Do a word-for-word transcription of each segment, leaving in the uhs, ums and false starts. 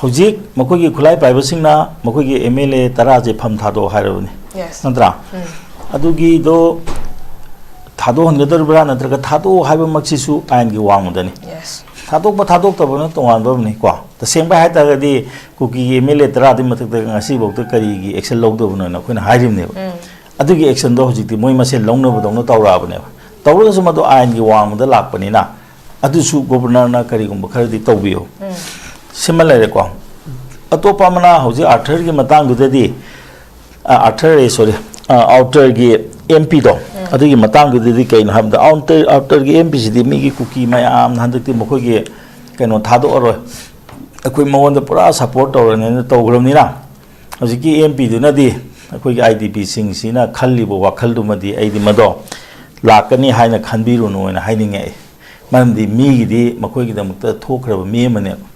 ꯍꯧꯖꯤꯛ ꯃꯈꯣꯏꯒꯤ ꯈꯨꯠꯂꯥꯏ ꯄꯥꯏꯕꯁꯤꯡꯅ ꯃꯈꯣꯏꯒꯤ ꯑꯦꯝ ꯑꯦꯜ ꯑꯦ ꯇꯔꯥꯁꯦ ꯐꯝ ꯊꯥꯗꯣꯛꯑꯣ ꯍꯥꯏꯔꯕꯅꯤ, Yes. ꯅꯠꯇ꯭ꯔꯥ? ꯎꯝ. ꯑꯗꯨꯒꯤꯗꯣ ꯊꯥꯗꯣꯛꯍꯟꯒꯗꯧꯔꯤꯕ꯭ꯔꯥ, ꯅꯠꯇ꯭ꯔꯒ ꯊꯥꯗꯣꯛꯑꯣ ꯍꯥꯏꯕꯃꯛꯁꯤꯁꯨ ꯑꯥꯏꯟꯒꯤ ꯋꯥꯡꯃꯗꯅꯤ꯫ Yes. ꯊꯥꯗꯣꯛꯄ ꯊꯥꯗꯣꯛꯇꯕꯅ ꯇꯣꯉꯥꯟꯕ ꯑꯃꯅꯤ ꯀꯣ꯫ ꯇꯁꯦꯡꯕ ꯍꯥꯏꯇꯥꯔꯒꯗꯤ ꯀꯨꯀꯤꯒꯤ ꯑꯦꯝ ꯑꯦꯜ ꯑꯦ ꯇꯔꯥꯗꯤ ꯃꯊꯛꯇ ꯉꯁꯤꯐꯥꯎꯗ ꯀꯔꯤꯒꯤ ꯑꯦꯛꯁꯟ ꯂꯧꯗꯕꯅꯣꯅ ꯑꯩꯈꯣꯏꯅ ꯍꯥꯏꯔꯤꯕꯅꯦꯕ꯫ ꯎꯝ. ꯑꯗꯨꯒꯤ ꯑꯦꯛꯁꯟꯗꯣ ꯍꯧꯖꯤꯛꯇꯤ ꯃꯣꯏ ꯃꯁꯦꯟ ꯂꯧꯅꯕꯗꯧꯅ ꯇꯧꯔꯛꯑꯕꯅꯦꯕ꯫ ꯇꯧꯔꯒꯁꯨ ꯃꯗꯨ ꯑꯥꯏꯟꯒꯤ ꯋꯥꯡꯃꯗ ꯂꯥꯛꯄꯅꯤꯅ ꯑꯗꯨꯁꯨ ꯒꯣꯕꯔꯅꯔꯅ ꯀꯔꯤꯒꯨꯝꯕ ꯈꯔꯗꯤ ꯇꯧꯕꯤꯌꯨ꯫ ꯎꯝ. ꯁꯤꯃ ꯂꯩꯔꯦꯀꯣ꯫ ꯑꯇꯣꯞꯄ ꯑꯃꯅ ꯍꯧꯖꯤꯛ ꯑꯥꯔꯊꯔꯒꯤ ꯃꯇꯥꯡꯗꯨꯗꯗꯤ, ꯑ, ꯑꯥꯔꯊꯔ, ꯑꯦ, ꯁꯣꯔꯤ, ꯑ, ꯑꯥꯎꯇꯔꯒꯤ ꯑꯦꯝ ꯄꯤꯗꯣ, ꯑꯗꯨꯒꯤ ꯃꯇꯥꯡꯗꯨꯗꯗꯤ ꯀꯩꯅꯣ ꯍꯥꯏꯕꯗ ꯑꯥꯎꯇꯔ, ꯑꯥꯎꯇꯔꯒꯤ ꯑꯦꯝ ꯄꯤꯁꯤꯗꯤ ꯃꯤꯒꯤ ꯀꯨꯀꯤ ꯃꯌꯥꯝꯅ ꯍꯟꯗꯛꯇꯤ ꯃꯈꯣꯏꯒꯤ ꯀꯩꯅꯣ ꯊꯥꯗꯣꯛꯑꯔꯣꯏ, ꯑꯩꯈꯣꯏ ꯃꯉꯣꯟꯗ ꯄꯨꯔꯥ ꯁꯞꯄꯣꯔꯠ ꯇꯧꯔꯅꯤꯅ ꯇꯧꯈ꯭ꯔꯕꯅꯤꯅ ꯍꯧꯖꯤꯛꯀꯤ ꯑꯦꯝ ꯄꯤꯗꯨꯅꯗꯤ ꯑꯩꯈꯣꯏꯒꯤ ꯑꯥꯏ ꯗꯤ ꯄꯤꯁꯤꯡꯁꯤꯅ ꯈꯜꯂꯤꯕ ꯋꯥꯈꯜꯗꯨꯃꯗꯤ ꯑꯩꯗꯤ ꯃꯗꯣ ꯂꯥꯛꯀꯅꯤ ꯍꯥꯏꯅ ꯈꯟꯕꯤꯔꯨꯅꯨ ꯍꯥꯏꯅ ꯍꯥꯏꯅꯤꯡꯉꯛꯑꯦ꯫ ꯃꯔꯝꯗꯤ ꯃꯤꯒꯤꯗꯤ ꯃꯈꯣꯏꯒꯤꯗꯃꯛꯇ ꯊꯣꯛꯈ꯭ꯔꯕ ꯃꯤ ꯑꯃꯅꯦꯕ꯫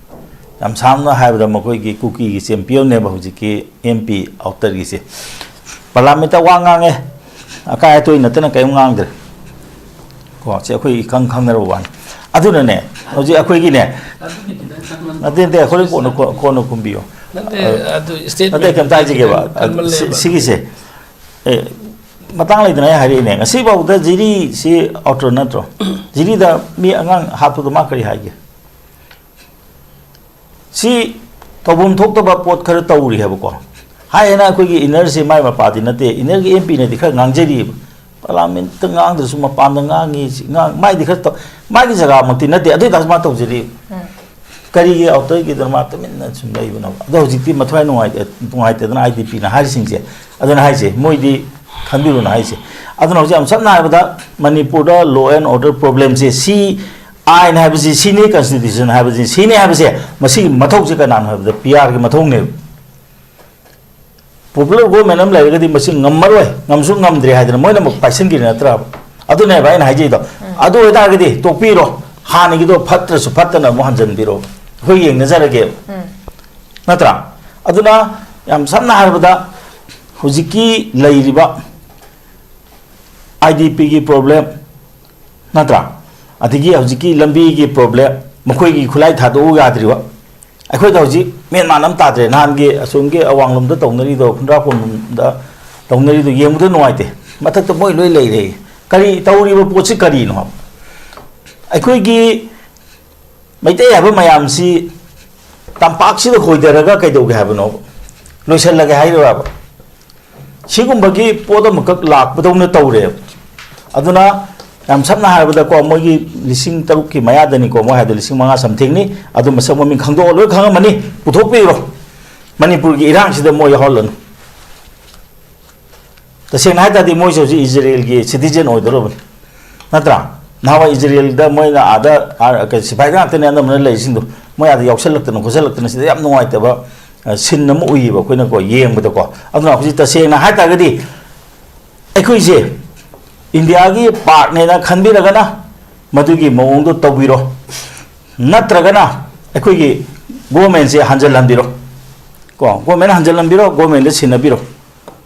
ꯌꯥꯝ ꯁꯝꯅ ꯍꯥꯏꯔꯕꯗ ꯃꯈꯣꯏꯒꯤ ꯀꯨꯀꯤꯒꯤ ꯆꯦꯝꯄꯤꯌꯟꯅꯦꯕ ꯍꯧꯖꯤꯛꯀꯤ ꯑꯦꯝ ꯄꯤ ꯑꯥꯎꯇꯔꯒꯤꯁꯦ꯫ ꯄꯥꯔꯂꯥꯃꯦꯟꯇ ꯋꯥ ꯉꯥꯡꯉꯦ, ꯑꯀꯥꯏ ꯑꯇꯣꯏ ꯅꯠꯇꯅ ꯀꯔꯤꯝ ꯉꯥꯡꯗ꯭ꯔꯦ꯫ ꯀꯣ, ꯁꯤ ꯑꯩꯈꯣꯏ ꯏꯈꯪ ꯈꯪꯅꯔꯕ ꯋꯥꯅꯤ꯫ ꯑꯗꯨꯅꯅꯦ ꯍꯧꯖꯤꯛ ꯑꯩꯈꯣꯏꯒꯤꯅꯦ, ꯅꯠꯇꯦ, ꯅꯠꯇꯦ, ꯍꯣꯔꯦꯟ ꯀꯣꯟꯅ, ꯀꯣꯟꯅ ꯈꯨꯝꯕꯤꯌꯨ꯫ ꯅꯠꯇꯦ, ꯑ, ꯑꯗꯨ ꯅꯠꯇꯦ, statement ꯀꯩꯝꯇ ꯍꯥꯏꯖꯒꯦꯕ꯫ ꯈꯤꯇꯪ ꯀꯟꯃꯜꯂꯦꯕ꯫ ꯁꯤ-, ꯁꯤꯒꯤꯁꯦ, ꯑꯦ, ꯃꯇꯥꯡ ꯂꯩꯗꯅ ꯑꯩ ꯍꯥꯏꯔꯛꯏꯅꯦ, ꯉꯁꯤꯐꯥꯎꯗ ꯖꯤꯔꯤꯁꯤ ꯑꯥꯎꯇꯔ ꯅꯠꯇ꯭ꯔꯣ? ꯖꯤꯔꯤꯗ ꯃꯤ ꯑꯉꯥꯡ ꯍꯥꯠꯄꯗꯣ ꯃꯥ ꯀꯔꯤ ꯍꯥꯏꯒꯦ? ꯁꯤ ꯇꯧꯐꯝ ꯊꯣꯛꯇꯕ ꯄꯣꯠ ꯈꯔ ꯇꯧꯔꯤ ꯍꯥꯏꯕꯀꯣ꯫ ꯍꯥꯏ ꯍꯥꯏꯅ ꯑꯩꯈꯣꯏꯒꯤ ꯏꯟꯅꯔꯁꯤ ꯃꯥꯏ ꯃꯄꯥꯗꯤ ꯅꯠꯇꯦ, ꯏꯟꯅꯔꯒꯤ ꯑꯦꯝ ꯄꯤꯅꯗꯤ ꯈꯔ ꯉꯥꯡꯖꯔꯤꯕ, ꯄꯥꯔꯂꯥꯃꯦꯟꯇ ꯉꯥꯡꯗ꯭ꯔꯁꯨ ꯃꯄꯥꯟꯗ ꯉꯥꯡꯉꯤ, ꯁꯤ ꯉꯥꯡ-, ꯃꯥꯏꯗꯤ ꯈꯔ ꯇꯧ-, ꯃꯥꯒꯤ ꯖꯒꯥꯃꯛꯇꯤ ꯅꯠꯇꯦ, ꯑꯗꯨ ꯑꯣꯏꯇꯥꯔꯁꯨ ꯃꯥ ꯇꯧꯖꯔꯤ꯫ ꯀꯔꯤꯒꯤ ꯑꯥꯎꯇꯔꯒꯤꯗꯅ ꯃꯥ ꯇꯨꯃꯤꯟꯅ ꯁꯨꯝ ꯂꯩꯕꯅꯣ? ꯑꯗꯣ ꯍꯧꯖꯤꯛꯇꯤ ꯃꯊ꯭ꯋꯥꯏ ꯅꯨꯡꯉꯥꯏꯇꯦ, ꯅꯨꯡꯉꯥꯏꯇꯦꯗꯅ ꯑꯥꯏ ꯗꯤ ꯄꯤꯅ ꯍꯥꯏꯔꯤꯁꯤꯡꯁꯦ꯫ ꯑꯗꯨꯅ ꯍꯥꯏꯁꯦ, ꯃꯣꯏꯗꯤ ꯈꯟꯕꯤꯔꯨꯅ ꯍꯥꯏꯁꯦ꯫ ꯑꯗꯨꯅ ꯍꯧꯖꯤꯛ ꯌꯥꯝ ꯁꯝꯅ ꯍꯥꯏꯔꯕꯗ ꯃꯅꯤꯄꯨꯔꯗ law and order problemꯁꯦ ꯁꯤ ꯑꯥꯏꯟ ꯍꯥꯏꯕꯁꯤ ꯁꯤꯅꯤ, constitution ꯍꯥꯏꯕꯁꯤ ꯁꯤꯅꯤ ꯍꯥꯏꯕꯁꯦ, ꯃꯁꯤꯒꯤ ꯃꯊꯧꯁꯦ ꯀꯅꯥꯅꯣ ꯍꯥꯏꯕꯗ ꯄꯤ ꯑꯥꯔꯒꯤ ꯃꯊꯧꯅꯦꯕ꯫ Popular government ꯑꯃ ꯂꯩꯔꯒꯗꯤ ꯃꯁꯤ ꯉꯝꯃꯔꯣꯏ, ꯉꯝꯁꯨ ꯉꯝꯗ꯭ꯔꯦ ꯍꯥꯏꯗꯅ ꯃꯣꯏꯅ ꯑꯃꯨꯛ ꯄꯥꯏꯁꯤꯟꯈꯤꯔꯤ ꯅꯠꯇ꯭ꯔꯥ? ꯑꯗꯨꯅꯦꯕ ꯑꯩꯅ ꯍꯥꯏꯖꯩꯗꯣ꯫ ꯑꯗꯨ ꯑꯣꯏꯇꯥꯔꯒꯗꯤ ꯇꯣꯛꯄꯤꯔꯣ, ꯍꯥꯟꯅꯒꯤꯗꯣ ꯐꯠꯇ꯭ꯔꯁꯨ ꯐꯠꯇꯅ ꯑꯃꯨꯛ ꯍꯟꯖꯤꯟꯕꯤꯔꯣ, ꯑꯩꯈꯣꯏ ꯌꯦꯡꯅꯖꯔꯒꯦꯕ, ꯅꯠꯇ꯭ꯔꯥ? ꯑꯗꯨꯅ ꯌꯥꯝ ꯁꯝꯅ ꯍꯥꯏꯔꯕꯗ ꯍꯧꯖꯤꯛꯀꯤ ꯂꯩꯔꯤꯕ ꯑꯥꯏ ꯗꯤ ꯄꯤꯒꯤ problem, ꯅꯠꯇ꯭ꯔꯥ? ꯑꯗꯒꯤ ꯍꯧꯖꯤꯛꯀꯤ ꯂꯝꯕꯤꯒꯤ problem, ꯃꯈꯣꯏꯒꯤ ꯈꯨꯠꯂꯥꯏ ꯊꯥꯗꯣꯛꯎ ꯌꯥꯗ꯭ꯔꯤꯕ, ꯑꯩꯈꯣꯏꯗ ꯍꯧꯖꯤꯛ ꯃꯦꯟ ꯃꯥꯟ ꯑꯃ ꯇꯥꯗ꯭ꯔꯦ꯫ ꯅꯍꯥꯟꯒꯤ ꯑꯁꯣꯝꯒꯤ ꯑꯋꯥꯡꯂꯣꯝꯗ ꯇꯧꯅꯔꯤꯗꯣ, ꯈꯨꯟꯗ꯭ꯔꯥꯛꯄꯝꯗ ꯇꯧꯅꯔꯤꯗꯣ ꯌꯦꯡꯕꯗ ꯅꯨꯡꯉꯥꯏꯇꯦ꯫ ꯃꯊꯛꯇ ꯃꯣꯏ ꯂꯣꯏ ꯂꯩꯔꯦ꯫ ꯀꯔꯤ ꯇꯧꯔꯤꯕ ꯄꯣꯠꯁꯤ ꯀꯔꯤꯅꯣ ꯍꯥꯏꯕ? ꯑꯩꯈꯣꯏꯒꯤ ꯃꯩꯇꯩ ꯍꯥꯏꯕ ꯃꯌꯥꯝꯁꯤ ꯇꯝꯄꯥꯛꯁꯤꯗ ꯍꯣꯏꯗꯔꯒ ꯀꯩꯗꯧꯒꯦ ꯍꯥꯏꯕꯅꯣꯕ? ꯂꯣꯏꯁꯤꯜꯂꯒꯦ ꯍꯥꯏꯔꯤꯕ? ꯁꯤꯒꯨꯝꯕꯒꯤ ꯄꯣꯠ ꯑꯃꯈꯛ ꯂꯥꯛꯄꯗꯧꯅ ꯇꯧꯔꯦꯕ꯫ ꯑꯗꯨꯅ ꯌꯥꯝ ꯁꯝꯅ ꯍꯥꯏꯔꯕꯗꯀꯣ, ꯃꯣꯏꯒꯤ ꯂꯤꯁꯤꯡ ꯇꯔꯨꯛꯀꯤ ꯃꯌꯥꯗꯅꯤꯀꯣ, ꯃꯣꯏ ꯍꯥꯏꯗꯣ ꯂꯤꯁꯤꯡ ꯃꯉꯥ somethingꯅꯤ꯫ ꯑꯗꯨ ꯃꯁꯛ ꯃꯃꯤꯡ ꯈꯪꯗꯣꯛꯑ ꯂꯣꯏ ꯈꯪꯉꯝꯃꯅꯤ꯫ ꯄꯨꯊꯣꯛꯄꯤꯔꯣ꯫ ꯃꯅꯤꯄꯨꯔꯒꯤ ꯏꯔꯥꯡꯁꯤꯗ ꯃꯣꯏ ꯌꯥꯎꯍꯜꯂꯅꯨ꯫ ꯇꯁꯦꯡꯅ ꯍꯥꯏ ꯇꯥꯔꯗꯤ ꯃꯣꯏꯁꯨ ꯍꯧꯖꯤꯛ ꯏꯖꯔꯦꯜꯒꯤ citizen ꯑꯣꯏꯗꯧꯔꯕꯅꯤ, ꯅꯠꯇ꯭ꯔꯥ? ꯅꯍꯥꯟꯋꯥꯏ ꯏꯖꯔꯦꯜꯗ ꯃꯣꯏꯅ ꯑꯥꯗ, ꯑꯥ, ꯀꯩ, ꯁꯤꯐꯥꯏꯗ ꯉꯥꯛꯇꯅꯦ ꯑꯅꯝꯕꯅ ꯂꯩꯔꯤꯁꯤꯡꯗꯣ, ꯃꯣꯏ ꯑꯥꯗ ꯌꯥꯎꯁꯜꯂꯛꯇꯅ ꯈꯣꯠꯆꯜꯂꯛꯇꯅ ꯁꯤꯗ ꯌꯥꯝ ꯅꯨꯡꯉꯥꯏꯇꯕ, ꯑ, scene ꯑꯃ ꯎꯏꯌꯦꯕ ꯑꯩꯈꯣꯏꯅꯀꯣ, ꯌꯦꯡꯕꯗꯀꯣ꯫ ꯑꯗꯨꯅ ꯍꯧꯖꯤꯛ ꯇꯁꯦꯡꯅ ꯍꯥꯏ ꯇꯥꯔꯒꯗꯤ ꯑꯩꯈꯣꯏꯁꯦ ꯏꯟꯗꯤꯌꯥꯒꯤ partꯅꯦꯅ ꯈꯟꯕꯤꯔꯒꯅ ꯃꯗꯨꯒꯤ ꯃꯑꯣꯡꯗꯣ ꯇꯧꯕꯤꯔꯣ, ꯅꯠꯇ꯭ꯔꯒꯅ ꯑꯩꯈꯣꯏꯒꯤ governmentꯁꯦ ꯍꯟꯖꯜꯍꯟꯕꯤꯔꯣ꯫ ꯀꯣ, government ꯍꯟꯖꯜꯍꯟꯕꯤꯔꯣ, governmentꯗ ꯁꯤꯟꯅꯕꯤꯔꯣ꯫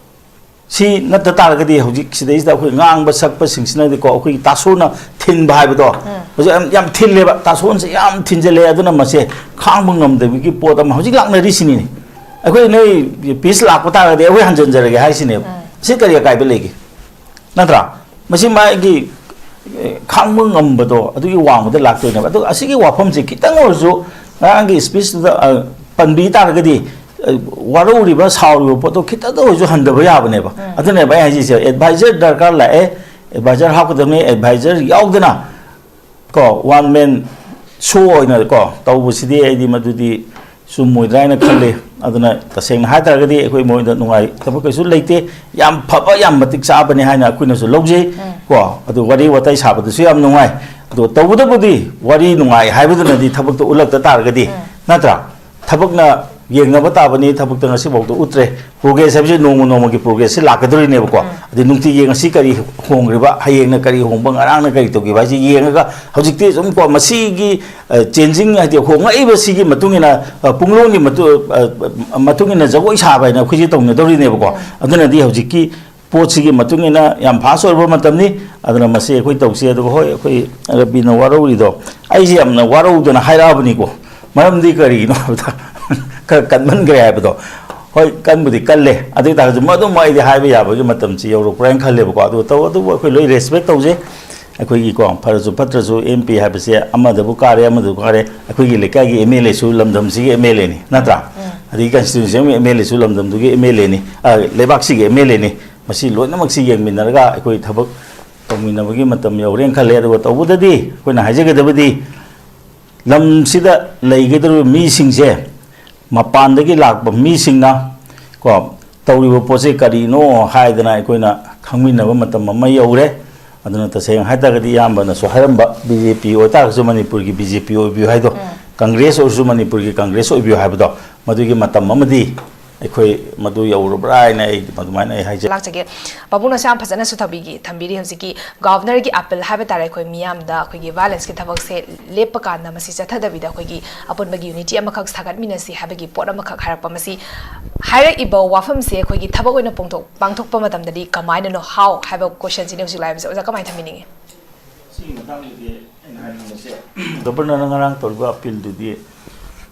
ꯁꯤ ꯅꯠꯇ ꯇꯥꯔꯒꯗꯤ ꯍꯧꯖꯤꯛ ꯁꯤꯗꯩꯁꯤꯗ ꯑꯩꯈꯣꯏ ꯉꯥꯡꯕ ꯁꯛꯄꯁꯤꯡꯁꯤꯅꯗꯤꯀꯣ, ꯑꯩꯈꯣꯏꯒꯤ ꯇꯥꯁꯣꯅ ꯊꯤꯟꯕ ꯍꯥꯏꯕꯗꯣ, ꯍꯧꯖꯤꯛ ꯌꯥꯝ, ꯌꯥꯝ ꯊꯤꯜꯂꯦꯕ, ꯇꯥꯁꯣꯟꯁꯦ ꯌꯥꯝ ꯊꯤꯟꯖꯜꯂꯦ꯫ ꯑꯗꯨꯅ ꯃꯁꯦ ꯈꯥꯡꯕ ꯉꯝꯗꯕꯒꯤ ꯄꯣꯠ ꯑꯃ ꯍꯧꯖꯤꯛ ꯂꯥꯛꯅꯔꯤꯁꯤꯅꯤꯅꯦ꯫ ꯑꯩꯈꯣꯏ ꯅꯣꯏ peace ꯂꯥꯛꯄ ꯇꯥꯔꯒꯗꯤ ꯑꯩꯈꯣꯏ ꯍꯟꯖꯟꯖꯔꯒꯦ ꯍꯥꯏꯁꯤꯅꯦꯕ꯫ ꯁꯤ ꯀꯔꯤ ꯑꯀꯥꯏꯕ ꯂꯩꯒꯦ? ꯅꯠꯇ꯭ꯔꯥ? ꯃꯁꯤ ꯃꯥꯒꯤ, ꯑꯦ, ꯈꯥꯡꯕ ꯉꯝꯕꯗꯣ ꯑꯗꯨꯒꯤ ꯋꯥꯡꯃꯗ ꯂꯥꯛꯇꯣꯏꯅꯦꯕ꯫ ꯑꯗꯨꯒ ꯑꯁꯤꯒꯤ ꯋꯥꯐꯝꯁꯦ ꯈꯤꯇꯪ ꯑꯣꯏꯔꯁꯨ ꯉꯔꯥꯡꯒꯤ speechꯇꯨꯗ, ꯑ, ꯄꯟꯕꯤ ꯇꯥꯔꯒꯗꯤ, ꯑ, ꯋꯥꯔꯧꯔꯤꯕ, ꯁꯥꯎꯔꯤꯕ ꯄꯣꯠꯇꯣ ꯈꯤꯇꯪꯗ ꯑꯣꯏꯔꯁꯨ ꯍꯟꯊꯕ ꯌꯥꯕꯅꯦꯕ꯫ ꯑꯗꯨꯅꯦꯕ ꯑꯩ ꯍꯥꯏꯁꯤꯁꯦ, advisor ꯗꯔꯀꯥꯔ ꯂꯥꯛꯑꯦ, advisor ꯍꯥꯞꯀꯗꯕꯅꯤ, advisor ꯌꯥꯎꯗꯅ ꯀꯣ, one man show ꯑꯣꯏꯅ ꯀꯣ ꯇꯧꯕꯁꯤꯗꯤ ꯑꯩꯗꯤ ꯃꯗꯨꯗꯤ ꯆꯨꯝꯃꯣꯏꯗ꯭ꯔꯥ ꯍꯥꯏꯅ ꯈꯜꯂꯤ꯫ ꯑꯗꯨꯅ ꯇꯁꯦꯡꯅ ꯍꯥꯏ ꯇꯥꯔꯒꯗꯤ ꯑꯩꯈꯣꯏ ꯃꯣꯏꯗ ꯅꯨꯡꯉꯥꯏꯇꯕ ꯀꯩꯁꯨ ꯂꯩꯇꯦ꯫ ꯌꯥꯝ ꯐꯕ, ꯌꯥꯝ ꯃꯇꯤꯛ ꯆꯥꯕꯅꯤ ꯍꯥꯏꯅ ꯑꯩꯈꯣꯏꯅꯁꯨ ꯂꯧꯖꯩ꯫ ꯀꯣ, ꯑꯗꯨ ꯋꯥꯔꯤ ꯋꯥꯇꯥꯏ ꯁꯥꯕꯗꯁꯨ ꯌꯥꯝ ꯅꯨꯡꯉꯥꯏ꯫ ꯑꯗꯣ ꯇꯧꯕꯇꯕꯨꯗꯤ ꯋꯥꯔꯤ ꯅꯨꯡꯉꯥꯏ ꯍꯥꯏꯕꯗꯨꯅꯗꯤ ꯊꯕꯛꯇꯣ ꯎꯠꯂꯛꯇ ꯇꯥꯔꯒꯗꯤ, ꯅꯠꯇ꯭ꯔꯥ? ꯊꯕꯛꯅ ꯌꯦꯡꯅꯕ ꯇꯥꯕꯅꯤ, ꯊꯕꯛꯇ ꯉꯁꯤꯐꯥꯎꯗ ꯎꯠꯇ꯭ꯔꯦ꯫ Progress ꯍꯥꯏꯕꯁꯤ ꯅꯣꯡꯃ ꯅꯣꯡꯃꯒꯤ progressꯁꯤ ꯂꯥꯛꯀꯗꯣꯔꯤꯅꯦꯕꯀꯣ꯫ ꯑꯗꯩ ꯅꯨꯡꯇꯤꯒꯤ ꯉꯁꯤ ꯀꯔꯤ ꯍꯣꯡꯈ꯭ꯔꯤꯕ, ꯍꯌꯦꯡꯅ ꯀꯔꯤ ꯍꯣꯡꯕ, ꯉꯔꯥꯡꯅ ꯀꯔꯤ ꯇꯧꯈꯤꯕ ꯍꯥꯏꯁꯤ ꯌꯦꯡꯉꯒ ꯍꯧꯖꯤꯛꯇꯤ ꯁꯨꯝ ꯀꯣ ꯃꯁꯤꯒꯤ, ꯑ, changing ꯍꯥꯏꯗꯤ ꯍꯣꯡꯂꯛꯏꯕꯁꯤꯒꯤ ꯃꯇꯨꯡ ꯏꯟꯅ, ꯑ, ꯄꯨꯡꯂꯣꯟꯒꯤ ꯃꯇꯨ-, ꯑ, ꯃꯇꯨꯡ ꯏꯟꯅ ꯖꯒꯣꯏ ꯁꯥꯕ ꯍꯥꯏꯅ ꯑꯩꯈꯣꯏꯁꯦ ꯇꯧꯅꯗꯧꯔꯤꯅꯦꯕꯀꯣ꯫ ꯑꯗꯨꯅꯗꯤ ꯍꯧꯖꯤꯛꯀꯤ ꯄꯣꯠꯁꯤꯒꯤ ꯃꯇꯨꯡ ꯏꯟꯅ ꯌꯥꯝ fast ꯑꯣꯏꯕ ꯃꯇꯝꯅꯤ꯫ ꯑꯗꯨꯅ ꯃꯁꯤ ꯑꯩꯈꯣꯏ ꯇꯧꯁꯤ꯫ ꯑꯗꯨꯒ ꯍꯣꯏ, ꯑꯩꯈꯣꯏ ꯔꯕꯤꯅ ꯋꯥꯔꯧꯔꯤꯗꯣ, ꯑꯩꯁꯦ ꯌꯥꯝꯅ ꯋꯥꯔꯧꯗꯅ ꯍꯥꯏꯔꯛꯑꯕꯅꯤꯀꯣ꯫ ꯃꯔꯝꯗꯤ ꯀꯔꯤꯒꯤꯅꯣ ꯍꯥꯏꯕꯗ, ꯈꯔ ꯀꯟꯃꯟꯈ꯭ꯔꯦ ꯍꯥꯏꯕꯗꯣ꯫ ꯍꯣꯏ, ꯀꯟꯕꯨꯗꯤ ꯀꯜꯂꯦ, ꯑꯗꯨ ꯑꯣꯏ ꯇꯥꯔꯒꯁꯨ ꯃꯗꯨꯃ ꯑꯩꯗꯤ ꯍꯥꯏꯕ ꯌꯥꯕꯒꯤ ꯃꯇꯝꯁꯤ ꯌꯧꯔꯛꯄ꯭ꯔꯥ ꯍꯥꯏꯅ ꯈꯜꯂꯦꯕꯀꯣ꯫ ꯑꯗꯨ ꯇꯧ, ꯑꯗꯨꯕꯨ ꯑꯩꯈꯣꯏ ꯂꯣꯏ ꯔꯦꯁꯄꯦꯛ ꯇꯧꯖꯩ꯫ ꯑꯩꯈꯣꯏꯒꯤꯀꯣ, ꯐꯔꯁꯨ ꯐꯠꯇ꯭ꯔꯁꯨ, ꯑꯦꯝ ꯄꯤ ꯍꯥꯏꯕꯁꯦ ꯑꯃꯗꯕꯨ ꯀꯥꯔꯦ, ꯑꯃꯗꯕꯨ ꯀꯥꯔꯦ, ꯑꯩꯈꯣꯏꯒꯤ ꯂꯩꯀꯥꯏꯒꯤ ꯑꯦꯝ ꯑꯦꯜ ꯑꯦꯁꯨ ꯂꯝꯗꯝꯁꯤꯒꯤ ꯑꯦꯝ ꯑꯦꯜ ꯑꯦꯅꯤ, ꯅꯠꯇ꯭ꯔꯥ? ꯎꯝ꯫ ꯑꯗꯒꯤ ꯀꯟꯁꯇꯤꯇ꯭ꯌꯨꯟꯁꯤ ꯑꯃꯒꯤ ꯑꯦꯝ ꯑꯦꯜ ꯑꯦꯁꯨ ꯂꯝꯗꯝꯗꯨꯒꯤ ꯑꯦꯝ ꯑꯦꯜ ꯑꯦꯅꯤ, ꯑ, ꯂꯩꯕꯥꯛꯁꯤꯒꯤ ꯑꯦꯝ ꯑꯦꯜ ꯑꯦꯅꯤ꯫ ꯃꯁꯤ ꯂꯣꯏꯅꯃꯛꯁꯤ ꯌꯦꯡꯃꯤꯟꯅꯔꯒ ꯑꯩꯈꯣꯏ ꯊꯕꯛ ꯇꯧꯃꯤꯟꯅꯕꯒꯤ ꯃꯇꯝ ꯌꯧꯔꯦꯅ ꯈꯜꯂꯦ꯫ ꯑꯗꯨꯒ ꯇꯧꯕꯗꯗꯤ ꯑꯩꯈꯣꯏꯅ ꯍꯥꯏꯖꯒꯗꯕꯗꯤ, ꯂꯝꯁꯤꯗ ꯂꯩꯒꯗꯧꯔꯤꯕ ꯃꯤꯁꯤꯡꯁꯦ, ꯃꯄꯥꯟꯗꯒꯤ ꯂꯥꯛꯄ ꯃꯤꯁꯤꯡꯅ ꯀꯣ, ꯇꯧꯔꯤꯕ ꯄꯣꯠꯁꯦ ꯀꯔꯤꯅꯣ ꯍꯥꯏꯗꯅ ꯑꯩꯈꯣꯏꯅ ꯈꯪꯃꯤꯟꯅꯕ ꯃꯇꯝ ꯑꯃ ꯌꯧꯔꯦ꯫ ꯑꯗꯨꯅ ꯇꯁꯦꯡꯅ ꯍꯥꯏ ꯇꯥꯔꯒꯗꯤ, ꯏꯌꯥꯝꯕꯅꯁꯨ ꯍꯥꯏꯔꯝꯕ, ꯕꯤ ꯖꯦ ꯄꯤ ꯑꯣꯏꯇꯥꯔꯒꯁꯨ ꯃꯅꯤꯄꯨꯔꯒꯤ ꯕꯤ ꯖꯦ ꯄꯤ ꯑꯣꯏꯕꯤꯌꯨ ꯍꯥꯏꯗꯣ, ꯎꯝ꯫ ꯀꯪꯒ꯭ꯔꯦꯁ ꯑꯣꯏꯔꯁꯨ ꯃꯅꯤꯄꯨꯔꯒꯤ ꯀꯪꯒ꯭ꯔꯦꯁ ꯑꯣꯏꯕꯤꯌꯨ ꯍꯥꯏꯕꯗꯣ, ꯃꯗꯨꯒꯤ ꯃꯇꯝ ꯑꯃꯗꯤ ꯑꯩꯈꯣꯏ ꯃꯗꯨ ꯌꯧꯔꯕ꯭ꯔꯥ ꯍꯥꯏꯅ ꯑꯩ ꯑꯗꯨꯃꯥꯏꯅ ꯑꯩ ꯍꯥꯏꯖꯩ꯫ ꯂꯥꯛꯆꯒꯦ꯫ ꯄꯥꯕꯨꯡꯅꯁꯨ ꯌꯥꯝ ꯐꯖꯅꯁꯨ ꯊꯝꯕꯤꯈꯤ, ꯊꯝꯕꯤꯔꯤ꯫ ꯍꯧꯖꯤꯛꯀꯤ ꯒꯚꯔꯅꯔꯒꯤ ꯑꯄꯤꯜ ꯍꯥꯏꯕ ꯇꯥꯔꯦ, ꯑꯩꯈꯣꯏ ꯃꯤꯌꯥꯝꯗ ꯑꯩꯈꯣꯏꯒꯤ ꯚꯥꯏꯂꯦꯟꯁꯀꯤ ꯊꯕꯛꯁꯦ ꯂꯦꯞꯄ ꯀꯥꯟꯗ ꯃꯁꯤ ꯆꯠꯊꯗꯕꯤꯗ ꯑꯩꯈꯣꯏꯒꯤ ꯑꯄꯨꯟꯕꯒꯤ ꯌꯨꯅꯤꯇꯤ ꯑꯃꯈꯛ ꯁꯥꯒꯠꯃꯤꯟꯅꯁꯤ ꯍꯥꯏꯕꯒꯤ ꯄꯣꯠ ꯑꯃꯈꯛ ꯍꯥꯏꯔꯛꯄ꯫ ꯃꯁꯤ ꯍꯥꯏꯔꯛꯏꯕ ꯋꯥꯐꯝꯁꯦ ꯑꯩꯈꯣꯏꯒꯤ ꯊꯕꯛ ꯑꯣꯏꯅ ꯄꯣꯡꯊꯣꯛ-, ꯄꯥꯡꯊꯣꯛꯄ ꯃꯇꯝꯗꯗꯤ ꯀꯃꯥꯏꯅꯅꯣ, ꯍꯥꯎ ꯍꯥꯏꯕ ꯀꯣꯏꯁꯟꯁꯤꯅꯤ ꯍꯧꯖꯤꯛ ꯂꯥꯛꯏꯕꯁꯦ꯫ ꯑꯣꯖꯥ, ꯀꯃꯥꯏꯅ ꯊꯝꯕꯤꯅꯤꯡꯉꯤ? ꯁꯤꯒꯤ ꯃꯇꯥꯡꯗꯗꯤ ꯑꯩꯅ ꯍꯥꯏꯅꯤꯡꯕꯁꯦ, ꯒꯕꯔꯅꯔꯅ ꯉꯔꯥꯡ ꯇꯧꯔꯤꯕ ꯑꯄꯤꯜꯗꯨꯗꯤ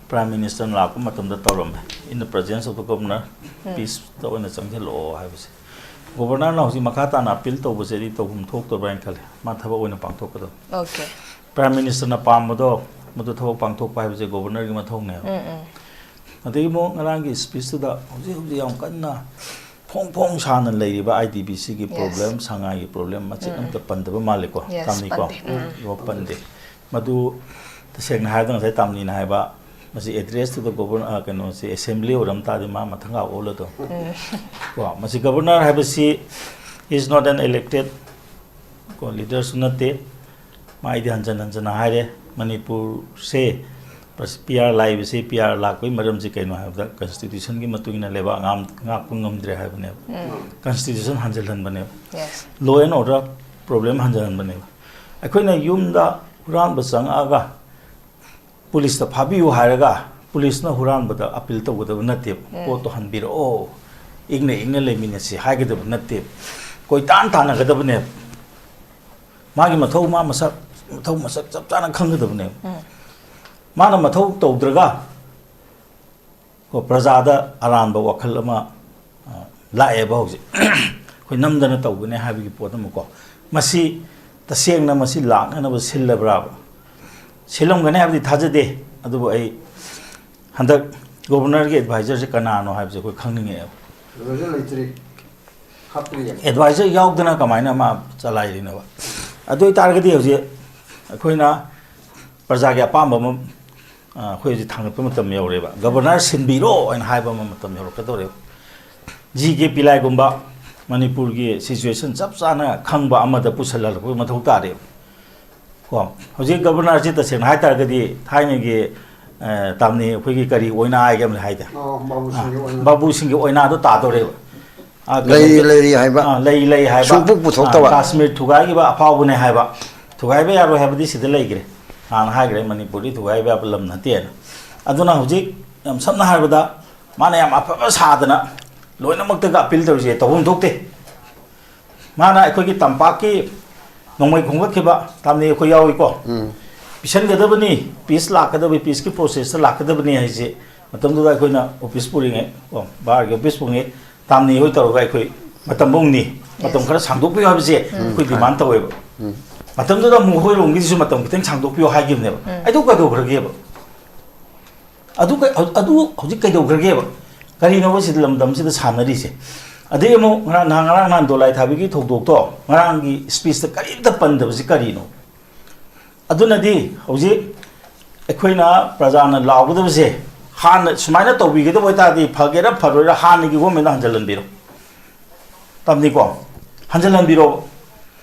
ꯄ꯭ꯔꯥꯏꯝ ꯃꯤꯅꯤꯁꯇꯔꯅ ꯂꯥꯛꯄ ꯃꯇꯝꯗ ꯇꯧꯔꯝꯃꯦ, in the presence of the governor, ꯎꯝ꯫ ꯄꯤꯁꯇ ꯑꯣꯏꯅ ꯆꯪꯁꯤꯜꯂꯛꯑꯣ ꯍꯥꯏꯕꯁꯦ꯫ ꯒꯣꯕꯔꯅꯔꯅ ꯍꯧꯖꯤꯛ ꯃꯈꯥ ꯇꯥꯅ ꯑꯄꯤꯜ ꯇꯧꯕꯁꯦꯗꯤ ꯇꯧꯐꯝ ꯊꯣꯛꯇꯕ꯭ꯔꯥ ꯍꯥꯏꯅ ꯈꯜꯂꯦ꯫ ꯃꯥ ꯊꯕꯛ ꯑꯣꯏꯅ ꯄꯥꯡꯊꯣꯛꯀꯗꯕ꯫ ꯑꯣꯀꯦ꯫ ꯄ꯭ꯔꯥꯏꯝ ꯃꯤꯅꯤꯁꯇꯔꯅ ꯄꯥꯝꯕꯗꯣ, ꯃꯗꯨ ꯊꯕꯛ ꯄꯥꯡꯊꯣꯛꯄ ꯍꯥꯏꯕꯁꯦ ꯒꯣꯕꯔꯅꯔꯒꯤ ꯃꯊꯧꯅꯦꯕ꯫ ꯎꯝ, ꯎꯝ꯫ ꯑꯗꯒꯤ ꯑꯃꯨꯛ ꯉꯔꯥꯡꯒꯤ ꯁ꯭ꯄꯤꯁꯇꯨꯗ ꯍꯧꯖꯤꯛ ꯍꯧꯖꯤꯛ ꯌꯥꯝ ꯀꯟꯅ ꯐꯣꯡ ꯐꯣꯡ ꯁꯥꯅ ꯂꯩꯔꯤꯕ ꯑꯥꯏ ꯗꯤ ꯕꯤ ꯁꯤꯒꯤ Yes. ꯄ꯭ꯔꯣꯕ꯭ꯂꯦꯝ, ꯁꯉꯥꯏꯒꯤ ꯄ꯭ꯔꯣꯕ꯭ꯂꯦꯝ ꯃꯆꯦꯠ ꯎꯝ, ꯎꯝ꯫ ꯑꯝꯇ ꯄꯟꯗꯕ ꯃꯥꯜꯂꯦꯀꯣ, Yes, ꯇꯥꯝꯅꯤꯀꯣ? ꯄꯟꯗꯦ꯫ ꯎꯝ꯫ ꯎꯝ, ꯄꯟꯗꯦ꯫ ꯃꯗꯨ ꯇꯁꯦꯡꯅ ꯍꯥꯏꯔꯕꯗ ꯉꯁꯥꯏ ꯇꯥꯝꯅꯤꯅ ꯍꯥꯏꯕ, ꯃꯁꯤ address to the governor, ꯑ, ꯀꯩꯅꯣꯁꯦ, assembly ꯑꯣꯏꯔꯝ ꯇꯥꯔꯗꯤ ꯃꯥ ꯃꯊꯪꯒ ꯑꯣꯜꯂꯗꯧꯅꯤ꯫ ꯎꯝ꯫ ꯀꯣ, ꯃꯁꯤ ꯒꯕꯔꯅꯔ ꯍꯥꯏꯕꯁꯤ is not an elected ꯀꯣ, ꯂꯤꯗꯔꯁꯨ ꯅꯠꯇꯦ꯫ ꯃꯥꯏꯗꯤ ꯍꯟꯖꯟ ꯍꯟꯖꯟꯅ ꯍꯥꯏꯔꯦ, ꯃꯅꯤꯄꯨꯔꯁꯦ ꯄꯤ ꯑꯥꯔ ꯂꯥꯛꯏꯕꯁꯤ, ꯄꯤ ꯑꯥꯔ ꯂꯥꯛꯄꯒꯤ ꯃꯔꯝꯁꯤ ꯀꯩꯅꯣ ꯍꯥꯏꯕꯗ, ꯀꯟꯁꯇꯤꯇ꯭ꯌꯨꯁꯟꯒꯤ ꯃꯇꯨꯡ ꯏꯟꯅ ꯂꯩꯕꯥꯛ ꯉꯥꯛ-, ꯉꯥꯛꯄ ꯉꯝꯗ꯭ꯔꯦ ꯍꯥꯏꯕꯅꯦꯕ꯫ ꯎꯝ꯫ ꯀꯟꯁꯇꯤꯇ꯭ꯌꯨꯁꯟ ꯍꯟꯖꯜꯍꯟꯕꯅꯦꯕ꯫ Yes. Law and order problem ꯍꯟꯖꯜꯍꯟꯕꯅꯦꯕ꯫ ꯑꯩꯈꯣꯏꯅ ꯌꯨꯝꯗ ꯍꯨꯔꯥꯟꯕ ꯆꯪꯉꯛꯑꯒ ꯄꯨꯂꯤꯁꯇ ꯐꯥꯕꯤꯌꯨ ꯍꯥꯏꯔꯒ ꯄꯨꯂꯤꯁꯅ ꯍꯨꯔꯥꯟꯕꯗ ꯑꯄꯤꯜ ꯇꯧꯒꯗꯕ ꯅꯠꯇꯦꯕ꯫ ꯎꯝ꯫ ꯄꯣꯠꯇꯣ ꯍꯟꯕꯤꯔꯛꯑꯣ, ꯏꯪꯅ ꯏꯪꯅ ꯂꯩꯃꯤꯟꯅꯁꯤ ꯍꯥꯏꯒꯗꯕ ꯅꯠꯇꯦꯕ꯫ ꯀꯣꯏꯇꯥꯟ ꯇꯥꯟꯅꯒꯗꯕꯅꯦꯕ꯫ ꯃꯥꯒꯤ ꯃꯊꯧ, ꯃꯥ ꯃꯁꯛ, ꯃꯊꯧ ꯃꯁꯛ ꯆꯞ ꯆꯥꯅ ꯈꯪꯒꯗꯕꯅꯦꯕ꯫ ꯎꯝ꯫ ꯃꯥꯅ ꯃꯊꯧ ꯇꯧꯗ꯭ꯔꯒ ꯀꯣ, ꯄ꯭ꯔꯖꯥꯗ ꯑꯔꯥꯟꯕ ꯋꯥꯈꯜ ꯑꯃ, ꯑ, ꯂꯥꯛꯑꯦꯕ ꯍꯧꯖꯤꯛ꯫ ꯑꯩꯈꯣꯏ ꯅꯝꯗꯅ ꯇꯧꯒꯅꯤ ꯍꯥꯏꯕꯒꯤ ꯄꯣꯠ ꯑꯃꯀꯣ꯫ ꯃꯁꯤ ꯇꯁꯦꯡꯅ ꯃꯁꯤ ꯂꯥꯛꯅꯅꯕ ꯁꯤꯜꯂꯕ꯭ꯔꯥꯕ? ꯁꯤꯜꯂꯝꯒꯅꯤ ꯍꯥꯏꯕꯗꯤ ꯊꯥꯖꯗꯦ, ꯑꯗꯨꯕꯨ ꯑꯩ ꯍꯟꯗꯛ ꯒꯣꯕꯔꯅꯔꯒꯤ ꯑꯦꯗꯚꯥꯏꯖꯔꯁꯦ ꯀꯅꯥꯅꯣ ꯍꯥꯏꯕꯁꯦ ꯑꯩꯈꯣꯏ ꯈꯪꯅꯤꯡꯉꯛꯑꯦꯕ꯫ ꯑꯦꯗꯚꯥꯏꯖꯔ ꯂꯩꯇ꯭ꯔꯤ, ꯍꯥꯞꯇ꯭ꯔꯤ꯫ ꯑꯦꯗꯚꯥꯏꯖꯔ ꯌꯥꯎꯗꯅ ꯀꯃꯥꯏꯅ ꯃꯥ ꯆꯂꯥꯏꯔꯤꯅꯣꯕ? ꯑꯗꯨ ꯑꯣꯏꯇꯥꯔꯒꯗꯤ ꯍꯧꯖꯤꯛ ꯑꯩꯈꯣꯏꯅ ꯄ꯭ꯔꯖꯥꯒꯤ ꯑꯄꯥꯝꯕ ꯑꯃ, ꯑ, ꯑꯩꯈꯣꯏ ꯍꯧꯖꯤꯛ ꯊꯥꯡꯒꯠꯄ ꯃꯇꯝ ꯌꯧꯔꯦꯕ꯫ ꯒꯕꯔꯅꯔ ꯁꯤꯟꯕꯤꯔꯣ ꯍꯥꯏꯅ ꯍꯥꯏꯕ ꯑꯃ ꯃꯇꯝ ꯌꯧꯔꯛꯀꯗꯧꯔꯦꯕ꯫ ꯖꯤ ꯀꯦ ꯄꯤꯂꯥꯏꯒꯨꯝꯕ ꯃꯅꯤꯄꯨꯔꯒꯤ ꯁꯤꯆꯨꯋꯦꯁꯟ ꯆꯞ ꯆꯥꯅ ꯈꯪꯕ ꯑꯃꯗ ꯄꯨꯁꯜꯍꯜꯂꯛꯄꯒꯤ ꯃꯊꯧ ꯇꯥꯔꯦꯕ꯫ ꯀꯣ, ꯍꯧꯖꯤꯛ ꯒꯕꯔꯅꯔꯁꯤ ꯇꯁꯦꯡꯅ ꯍꯥꯏ ꯇꯥꯔꯒꯗꯤ ꯊꯥꯏꯅꯒꯤ, ꯑ, ꯇꯥꯝꯅꯤ ꯑꯩꯈꯣꯏꯒꯤ ꯀꯔꯤ ꯑꯣꯏꯅ ꯍꯥꯏꯒꯦ ꯑꯃ ꯍꯥꯏꯗ? ꯑꯣ, ꯕꯥꯕꯨꯁꯤꯡꯒꯤ ꯑꯣꯏꯅ꯫ ꯕꯥꯕꯨꯁꯤꯡꯒꯤ ꯑꯣꯏꯅꯥꯗꯣ ꯇꯥꯗꯧꯔꯦꯕ꯫ ꯑ, ꯂꯩ, ꯀꯩꯅꯣꯒꯤ-, ꯂꯩꯔꯤ ꯍꯥꯏꯕ꯫ ꯑ, ꯂꯩ, ꯂꯩ ꯍꯥꯏꯕ꯫ ꯁꯨꯡꯄꯨ ꯄꯨꯊꯣꯛꯇꯕ꯫ ꯑ, ꯀꯥꯁꯃꯤꯔ ꯊꯨꯒꯥꯏꯈꯤꯕ ꯑꯐꯥꯎꯕꯅꯦ ꯍꯥꯏꯕ꯫ ꯊꯨꯒꯥꯏꯕ ꯌꯥꯔꯣꯏ ꯍꯥꯏꯕꯗꯤ ꯁꯤꯗ ꯂꯩꯈ꯭ꯔꯦ꯫ ꯍꯥꯟꯅ ꯍꯥꯏꯈ꯭ꯔꯦ, ꯃꯅꯤꯄꯨꯔꯗꯤ ꯊꯨꯒꯥꯏꯕ ꯌꯥꯕ ꯂꯝ ꯅꯠꯇꯦꯅ꯫ ꯑꯗꯨꯅ ꯍꯧꯖꯤꯛ ꯌꯥꯝ ꯁꯝꯅ ꯍꯥꯏꯔꯕꯗ ꯃꯥꯅ ꯌꯥꯝ ꯑꯐꯕ ꯁꯥꯗꯅ ꯂꯣꯏꯅꯃꯛꯇꯒ ꯑꯄꯤꯜ ꯇꯧꯔꯤꯁꯦ ꯇꯧꯐꯝ ꯊꯣꯛꯇꯦ꯫ ꯃꯥꯅ ꯑꯩꯈꯣꯏꯒꯤ ꯇꯝꯄꯥꯛꯀꯤ ꯅꯣꯡꯃꯩ ꯈꯣꯝꯒꯠꯈꯤꯕ ꯇꯥꯝꯅꯤ ꯑꯩꯈꯣꯏ ꯌꯥꯎꯏꯀꯣ꯫ ꯄꯤꯁꯟꯒꯗꯕꯅꯤ, ꯄꯤꯁ ꯂꯥꯛꯀꯗꯕꯅꯤ, ꯄꯤꯁꯀꯤ ꯄ꯭ꯔꯣꯁꯦꯁꯇ ꯂꯥꯛꯀꯗꯕꯅꯤ ꯍꯥꯏꯁꯦ ꯃꯇꯝꯗꯨꯗ ꯑꯩꯈꯣꯏꯅ ꯑꯣꯐꯤꯁ ꯄꯨꯔꯤꯉꯩ, ꯀꯣ, ꯕꯥꯔꯒꯤ ꯑꯣꯐꯤꯁ ꯄꯨꯔꯤꯉꯩ ꯇꯥꯝꯅꯤ ꯍꯣꯏ ꯇꯧꯔꯒ ꯑꯩꯈꯣꯏ ꯃꯇꯝ ꯄꯨꯡꯅꯤ, ꯃꯇꯝ ꯈꯔ ꯁꯥꯡꯗꯣꯛꯄꯤꯌꯨ ꯍꯥꯏꯕꯁꯦ ꯑꯩꯈꯣꯏ ꯗꯤꯃꯥꯟ ꯇꯧꯋꯦꯕ꯫ ꯃꯇꯝꯗꯨꯗ ꯑꯃꯨꯛ ꯑꯩꯈꯣꯏꯔꯣꯝꯒꯤꯁꯨ ꯃꯇꯝ ꯈꯤꯇꯪ ꯁꯥꯡꯗꯣꯛꯄꯤꯌꯨ ꯍꯥꯏꯈꯤꯕꯅꯦꯕ꯫ ꯑꯗꯨ ꯀꯩꯗꯧꯈ꯭ꯔꯒꯦꯕ? ꯑꯗꯨ ꯀꯩ-, ꯑꯗꯨ ꯍꯧꯖꯤꯛ ꯀꯩꯗꯧꯈ꯭ꯔꯒꯦꯕ? ꯀꯔꯤꯅꯣꯕ ꯁꯤꯗ ꯂꯝꯗꯝꯁꯤꯗ ꯁꯥꯟꯅꯔꯤꯁꯦ? ꯑꯗꯩ ꯑꯃꯨꯛ ꯉꯔꯥꯡ, ꯅꯍꯥꯟ, ꯉꯔꯥꯡ ꯅꯍꯥꯟ ꯗꯣꯂꯥꯏ ꯊꯥꯕꯤꯒꯤ ꯊꯧꯗꯣꯛꯇꯣ, ꯉꯔꯥꯡꯒꯤ ꯁ꯭ꯄꯤꯁꯇ ꯀꯔꯤꯝꯇ ꯄꯟꯗꯕꯁꯤ ꯀꯔꯤꯅꯣ? ꯑꯗꯨꯅꯗꯤ ꯍꯧꯖꯤꯛ ꯑꯩꯈꯣꯏꯅ ꯄ꯭ꯔꯖꯥꯅ ꯂꯥꯎꯒꯗꯕꯁꯦ, ꯍꯥꯟꯅ ꯁꯨꯃꯥꯏꯅ ꯇꯧꯕꯤꯒꯗꯕ ꯑꯣꯏꯇꯥꯔꯗꯤ ꯐꯒꯦꯔꯥ ꯐꯔꯣꯏꯔꯥ ꯍꯥꯟꯅꯒꯤ ꯒꯣꯔꯃꯦꯟꯗ ꯍꯟꯖꯤꯜꯍꯟꯕꯤꯔꯣ꯫ ꯇꯝꯅꯤꯀꯣ? ꯍꯟꯖꯤꯜꯍꯟꯕꯤꯔꯣ꯫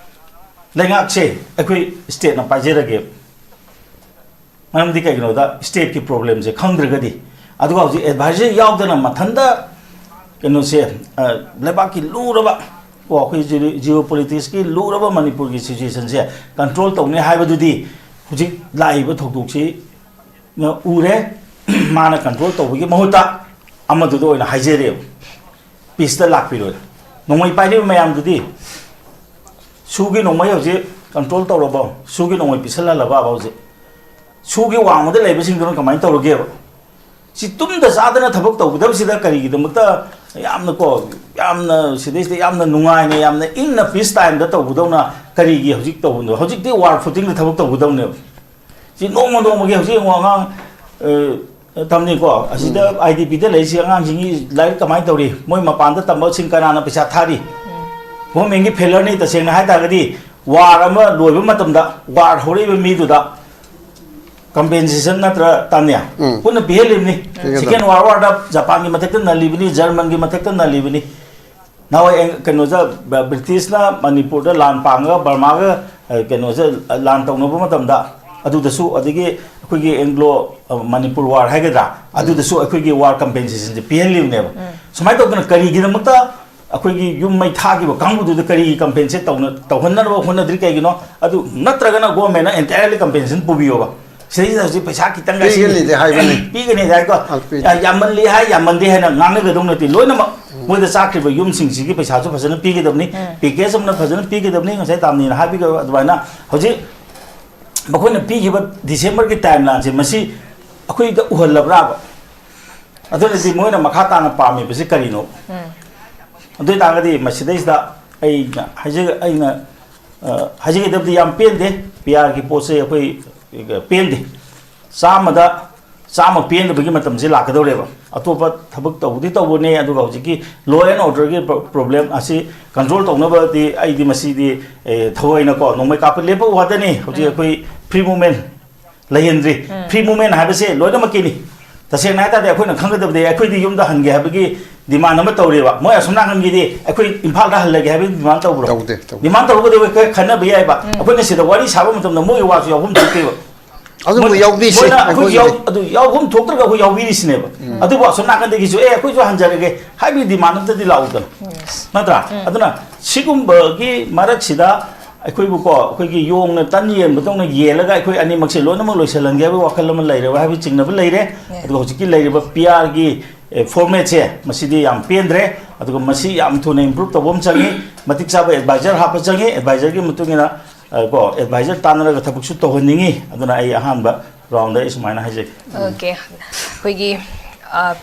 ꯂꯩꯉꯥꯛꯁꯦ ꯑꯩꯈꯣꯏ ꯁ꯭ꯇꯦꯠꯅ ꯄꯥꯏꯖꯔꯒꯦ꯫ ꯃꯔꯝꯗꯤ ꯀꯩꯒꯤꯅꯣꯗ ꯁ꯭ꯇꯦꯠꯀꯤ ꯄ꯭ꯔꯣꯕ꯭ꯂꯦꯝꯁꯦ ꯈꯪꯗ꯭ꯔꯒꯗꯤ, ꯑꯗꯨꯒ ꯍꯧꯖꯤꯛ ꯑꯦꯗꯚꯥꯏꯖꯔ ꯌꯥꯎꯗꯅ ꯃꯊꯟꯇ ꯀꯩꯅꯣꯁꯦ, ꯑ, ꯂꯩꯕꯥꯛꯀꯤ ꯂꯨꯔꯕ, ꯀꯣ, ꯑꯩꯈꯣꯏ ꯖꯤꯑꯣ ꯄꯣꯂꯤꯇꯤꯛꯁꯀꯤ ꯂꯨꯔꯕ ꯃꯅꯤꯄꯨꯔꯒꯤ ꯁꯤꯆꯨꯋꯦꯁꯟꯁꯦ ꯀꯟꯇ꯭ꯔꯣꯜ ꯇꯧꯅꯤ ꯍꯥꯏꯕꯗꯨꯗꯤ ꯍꯧꯖꯤꯛ ꯂꯥꯛꯏꯕ ꯊꯧꯗꯣꯛꯁꯤ ꯎꯔꯦ꯫ ꯃꯥꯅ ꯀꯟꯇ꯭ꯔꯣꯜ ꯇꯧꯕꯒꯤ ꯃꯍꯨꯠꯇ ꯑꯃꯗꯨꯗ ꯑꯣꯏꯅ ꯍꯥꯏꯖꯔꯦꯕ꯫ ꯄꯤꯁꯇ ꯂꯥꯛꯄꯤꯔꯣꯏ꯫ ꯅꯣꯡꯃꯩ ꯄꯥꯏꯔꯤꯕ ꯃꯌꯥꯝꯗꯨꯗꯤ ꯁꯨꯒꯤ ꯅꯣꯡꯃꯩ ꯍꯧꯖꯤꯛ ꯀꯟꯇ꯭ꯔꯣꯜ ꯇꯧꯔꯕꯣ? ꯁꯨꯒꯤ ꯅꯣꯡꯃꯩ ꯄꯤꯁꯜꯍꯜꯂꯕꯕ ꯍꯧꯖꯤꯛ? ꯁꯨꯒꯤ ꯋꯥꯡꯃꯗ ꯂꯩꯕꯁꯤꯡꯗꯨꯅ ꯀꯃꯥꯏꯅ ꯇꯧꯔꯒꯦꯕ? ꯁꯤ ꯇꯨꯝꯗ ꯆꯥꯗꯅ ꯊꯕꯛ ꯇꯧꯒꯗꯕꯁꯤꯗ ꯀꯔꯤꯒꯤꯗꯃꯛꯇ ꯌꯥꯝꯅ ꯀꯣ, ꯌꯥꯝꯅ ꯁꯤꯗꯩꯁꯤꯗ ꯌꯥꯝꯅ ꯅꯨꯡꯉꯥꯏꯅ, ꯌꯥꯝꯅ ꯏꯪꯅ peace timeꯗ ꯇꯧꯒꯗꯧꯅ ꯀꯔꯤꯒꯤ ꯍꯧꯖꯤꯛ ꯇꯧꯕꯅꯣ? ꯍꯧꯖꯤꯛꯇꯤ war footingꯗ ꯊꯕꯛ ꯇꯧꯒꯗꯧꯅꯦꯕ꯫ ꯁꯤ ꯅꯣꯡꯃ ꯅꯣꯡꯃꯒꯤ ꯍꯧꯖꯤꯛ ꯌꯦꯡꯉꯣ, ꯑꯉꯥꯡ, ꯑ, ꯇꯝꯅꯤꯀꯣ, ꯑꯁꯤꯗ IDPꯗ ꯂꯩꯔꯤꯁꯤ ꯑꯉꯥꯡꯁꯤꯡꯒꯤ ꯂꯥꯏꯔꯤꯛ ꯀꯃꯥꯏꯅ ꯇꯧꯔꯤ? ꯃꯣꯏ ꯃꯄꯥꯟꯗ ꯇꯝꯕꯁꯤꯡ ꯀꯅꯥꯅ ꯄꯩꯁꯥ ꯊꯥꯔꯤ? Governmentꯒꯤ failureꯅꯤ꯫ ꯇꯁꯦꯡꯅ ꯍꯥꯏ ꯇꯥꯔꯒꯗꯤ, war ꯑꯃ ꯂꯣꯏꯕ ꯃꯇꯝꯗ war ꯍꯧꯔꯛꯏꯕ ꯃꯤꯗꯨꯗ compensation ꯅꯠꯇ꯭ꯔ, ꯇꯥꯅꯤꯌꯥ? ꯎꯝ꯫ ꯄꯨꯟꯅ ꯄꯤꯍꯜꯂꯤꯕꯅꯤ꯫ ꯄꯤꯒꯗꯕꯅꯤ꯫ Second World Warꯗ ꯖꯄꯥꯟꯒꯤ ꯃꯊꯛꯇ ꯅꯜꯂꯤꯕꯅꯤ, ꯖꯔꯃꯟꯒꯤ ꯃꯊꯛꯇ ꯅꯜꯂꯤꯕꯅꯤ꯫ ꯅꯍꯥꯟꯋꯥꯏ ꯑꯦꯡ-, ꯀꯩꯅꯣꯗ, ꯕ-, ꯕ꯭ꯔꯤꯇꯤꯁꯅ ꯃꯅꯤꯄꯨꯔꯗ ꯂꯥꯟ ꯄꯥꯡꯉꯒ ꯕꯔꯃꯥꯒ, ꯑ, ꯀꯩꯅꯣꯁꯦ, ꯑ, ꯂꯥꯟ ꯇꯧꯅꯕ ꯃꯇꯝꯗ, ꯑꯗꯨꯗꯁꯨ, ꯑꯗꯒꯤ ꯑꯩꯈꯣꯏꯒꯤ Anglo, ꯑ, Manipur War ꯍꯥꯏꯒꯗ꯭ꯔꯥ, ꯎꯝ꯫ ꯑꯗꯨꯗꯁꯨ ꯑꯩꯈꯣꯏꯒꯤ war compensationꯁꯦ ꯄꯤꯍꯜꯂꯤꯕꯅꯦꯕ꯫ ꯎꯝ꯫ ꯁꯨꯃꯥꯏꯅ ꯇꯧꯗꯅ ꯀꯔꯤꯒꯤꯗꯃꯛꯇ ꯑꯩꯈꯣꯏꯒꯤ ꯌꯨꯝ ꯃꯩ ꯊꯥꯈꯤꯕ ꯀꯥꯡꯕꯨꯗꯨꯗ ꯀꯔꯤꯒꯤ compensate ꯇꯧꯅ-, ꯇꯧꯍꯟꯅꯅꯕ ꯍꯣꯠꯅꯗ꯭ꯔꯤ? ꯀꯩꯒꯤꯅꯣ? ꯑꯗꯨ ꯅꯠꯇ꯭ꯔꯒꯅ governmentꯅ entirely compensation ꯄꯨꯕꯤꯌꯣꯕ꯫ ꯁꯤꯗꯩꯁꯤꯗ ꯍꯧꯖꯤꯛ ꯄꯩꯁꯥ ꯈꯤꯇꯪꯒ ꯁꯤ ꯄꯤꯒꯅꯤꯗꯤ ꯍꯥꯏꯕꯅꯤ꯫ ꯄꯤꯒꯅꯤꯗꯤ ꯍꯥꯏꯀꯣ꯫ ꯑ, ꯄꯤꯗꯦ꯫ ꯌꯥ-, ꯌꯥꯝꯃꯜꯂꯤ ꯍꯥꯏ, ꯌꯥꯝꯃꯟꯗꯦ ꯍꯥꯏꯅ ꯉꯥꯡꯅꯒꯗꯧ ꯅꯠꯇꯦ꯫ ꯂꯣꯏꯅꯃꯛ ꯃꯣꯏꯗ ꯆꯥꯈ꯭ꯔꯤꯕ ꯌꯨꯝꯁꯤꯡꯁꯤꯒꯤ ꯄꯩꯁꯥꯁꯨ ꯐꯖꯅ ꯄꯤꯒꯗꯕꯅꯤ, ꯎꯝ꯫ Package ꯑꯃꯅ ꯐꯖꯅ ꯄꯤꯒꯗꯕꯅꯤ, ꯉꯁꯥꯏ ꯇꯥꯝꯅꯤꯅ ꯍꯥꯏꯕꯤꯈ꯭ꯔꯕ ꯑꯗꯨꯃꯥꯏꯅ꯫ ꯍꯧꯖꯤꯛ ꯃꯈꯣꯏꯅ ꯄꯤꯈꯤꯕ Decemberꯒꯤ timelineꯁꯦ, ꯃꯁꯤ ꯑꯩꯈꯣꯏꯗ ꯎꯍꯜꯂꯕ꯭ꯔꯥꯕ? ꯑꯗꯨꯅꯗꯤ ꯃꯣꯏꯅ ꯃꯈꯥ ꯇꯥꯅ ꯄꯥꯝꯃꯤꯕꯁꯤ ꯀꯔꯤꯅꯣ? ꯎꯝ꯫ ꯑꯗꯨ ꯑꯣꯏ ꯇꯥꯔꯒꯗꯤ ꯃꯁꯤꯗꯩꯁꯤꯗ ꯑꯩꯅ ꯍꯥꯏꯖ-, ꯑꯩꯅ, ꯑ, ꯍꯥꯏꯖꯒꯗꯕꯗꯤ ꯌꯥꯝ ꯄꯦꯟꯗꯦ꯫ PRꯒꯤ ꯄꯣꯠꯁꯦ ꯑꯩꯈꯣꯏ ꯄꯦꯟꯗꯦ꯫ ꯆꯥꯝꯃꯗ ꯆꯥꯝꯃ ꯄꯦꯟꯗꯕꯒꯤ ꯃꯇꯝꯁꯦ ꯂꯥꯛꯀꯗꯧꯔꯦꯕ꯫ ꯑꯇꯣꯞꯄ ꯊꯕꯛ ꯇꯧꯕꯗꯤ ꯇꯧꯕꯅꯦ, ꯑꯗꯨꯒ ꯍꯧꯖꯤꯛꯀꯤ law and orderꯒꯤ ꯄ꯭ꯔꯣ-, problem ꯑꯁꯤ control ꯇꯧꯅꯕꯗꯤ ꯑꯩꯗꯤ ꯃꯁꯤꯗꯤ, ꯑꯦ, ꯊꯑꯣꯏꯅꯀꯣ ꯅꯣꯡꯃꯩ ꯀꯥꯞꯄ ꯂꯦꯞꯄ ꯋꯥꯗꯅꯤ꯫ ꯍꯧꯖꯤꯛ ꯎꯝ꯫ ꯑꯩꯈꯣꯏ free movement ꯂꯩꯍꯟꯗ꯭ꯔꯤ꯫ ꯎꯝ꯫ Free movement ꯍꯥꯏꯕꯁꯦ ꯂꯣꯏꯅꯃꯛꯀꯤꯅꯤ꯫ ꯇꯁꯦꯡꯅ ꯍꯥꯏ ꯇꯥꯔꯗꯤ ꯑꯩꯈꯣꯏꯅ ꯈꯪꯒꯗꯕꯗꯤ ꯑꯩꯈꯣꯏꯗꯤ ꯌꯨꯝꯗ ꯍꯟꯒꯦ ꯍꯥꯏꯕꯒꯤ demand ꯑꯃ ꯇꯧꯔꯤꯕ꯫ ꯃꯣꯏ ꯑꯁꯣꯝ ꯅꯥꯀꯟꯒꯤꯗꯤ ꯑꯩꯈꯣꯏ ꯏꯝꯐꯥꯜꯗ ꯍꯜꯂꯒꯦ ꯍꯥꯏꯕꯒꯤ demand ꯇꯧꯕ꯭ꯔꯣ? ꯇꯧꯗꯦ, ꯇꯧꯗꯦ꯫ Demand ꯇꯧꯔꯒꯗꯤ ꯑꯩꯈꯣꯏ ꯈꯟꯅꯕ ꯌꯥꯏꯕ꯫ ꯎꯝ꯫ ꯑꯩꯈꯣꯏꯅ ꯁꯤꯗ ꯋꯥꯔꯤ ꯁꯥꯕ ꯃꯇꯝꯗ ꯃꯣꯏꯒꯤ ꯋꯥꯁꯨ ꯌꯥꯎꯐꯝ ꯊꯣꯛꯇꯦꯕ꯫ ꯑꯗꯨꯕꯨ ꯃꯣꯏ-, ꯌꯥꯎꯕꯤꯁꯤ ꯃꯣꯏꯅ ꯑꯩꯈꯣꯏ ꯑꯩꯈꯣꯏꯒꯤꯗꯤ꯫ ꯌꯥꯎ-, ꯑꯗꯨ ꯌꯥꯎꯐꯝ ꯊꯣꯛꯇ꯭ꯔꯒ ꯑꯩꯈꯣꯏ ꯌꯥꯎꯕꯤꯔꯤꯁꯤꯅꯦꯕ꯫ ꯎꯝ꯫ ꯑꯗꯨꯕꯨ ꯑꯁꯣꯝ ꯅꯥꯀꯟꯗꯒꯤꯁꯨ, "ꯑꯦ, ꯑꯩꯈꯣꯏꯁꯨ ꯍꯟꯖꯔꯒꯦ" ꯍꯥꯏꯕꯒꯤ demand ꯑꯝꯇꯗꯤ ꯂꯥꯛꯎꯗꯅ꯫ Yes꯫ ꯅꯠꯇ꯭ꯔꯥ? ꯎꯝ꯫ ꯑꯗꯨꯅ ꯁꯤꯒꯨꯝꯕꯒꯤ ꯃꯔꯛꯁꯤꯗ ꯑꯩꯈꯣꯏꯕꯨꯀꯣ, ꯑꯩꯈꯣꯏꯒꯤ ꯌꯣꯡꯅ ꯇꯟ ꯌꯦꯟꯕꯗꯧꯅ ꯌꯦꯜꯂꯒ ꯑꯩꯈꯣꯏ ꯑꯅꯤꯃꯛꯁꯦ ꯂꯣꯏꯅꯃꯛ ꯂꯣꯏꯁꯤꯜꯍꯟꯒꯦ ꯍꯥꯏꯕꯒꯤ ꯋꯥꯈꯜ ꯑꯃ ꯂꯩꯔꯕ ꯍꯥꯏꯕꯒꯤ ꯆꯤꯡꯅꯕ ꯂꯩꯔꯦ꯫ ꯌꯥꯏ꯫ ꯑꯗꯨꯒ ꯍꯧꯖꯤꯛꯀꯤ ꯂꯩꯔꯤꯕ PRꯒꯤ, ꯑꯦ, formatꯁꯦ, ꯃꯁꯤꯗꯤ ꯌꯥꯝ ꯄꯦꯟꯗ꯭ꯔꯦ꯫ ꯑꯗꯨꯒ ꯃꯁꯤ ꯌꯥꯝ ꯊꯨꯅ improve ꯇꯧꯕ ꯑꯃ ꯆꯪꯉꯤ꯫ ꯃꯇꯤꯛ ꯆꯥꯕ advisor ꯍꯥꯞꯄ ꯆꯪꯉꯤ꯫ Advisorꯒꯤ ꯃꯇꯨꯡ ꯏꯟꯅ, ꯑ, ꯀꯣ, advisor ꯇꯥꯟꯅꯔꯒ ꯊꯕꯛꯁꯨ ꯇꯧꯍꯟꯅꯤꯡꯉꯤ꯫ ꯑꯗꯨꯅ ꯑꯩ ꯑꯍꯥꯟꯕ ꯔꯥꯎꯟꯗ ꯑꯩ ꯁꯨꯃꯥꯏꯅ ꯍꯥꯏꯖꯒꯦ꯫ ꯑꯣꯀꯦ, ꯑꯩꯈꯣꯏꯒꯤ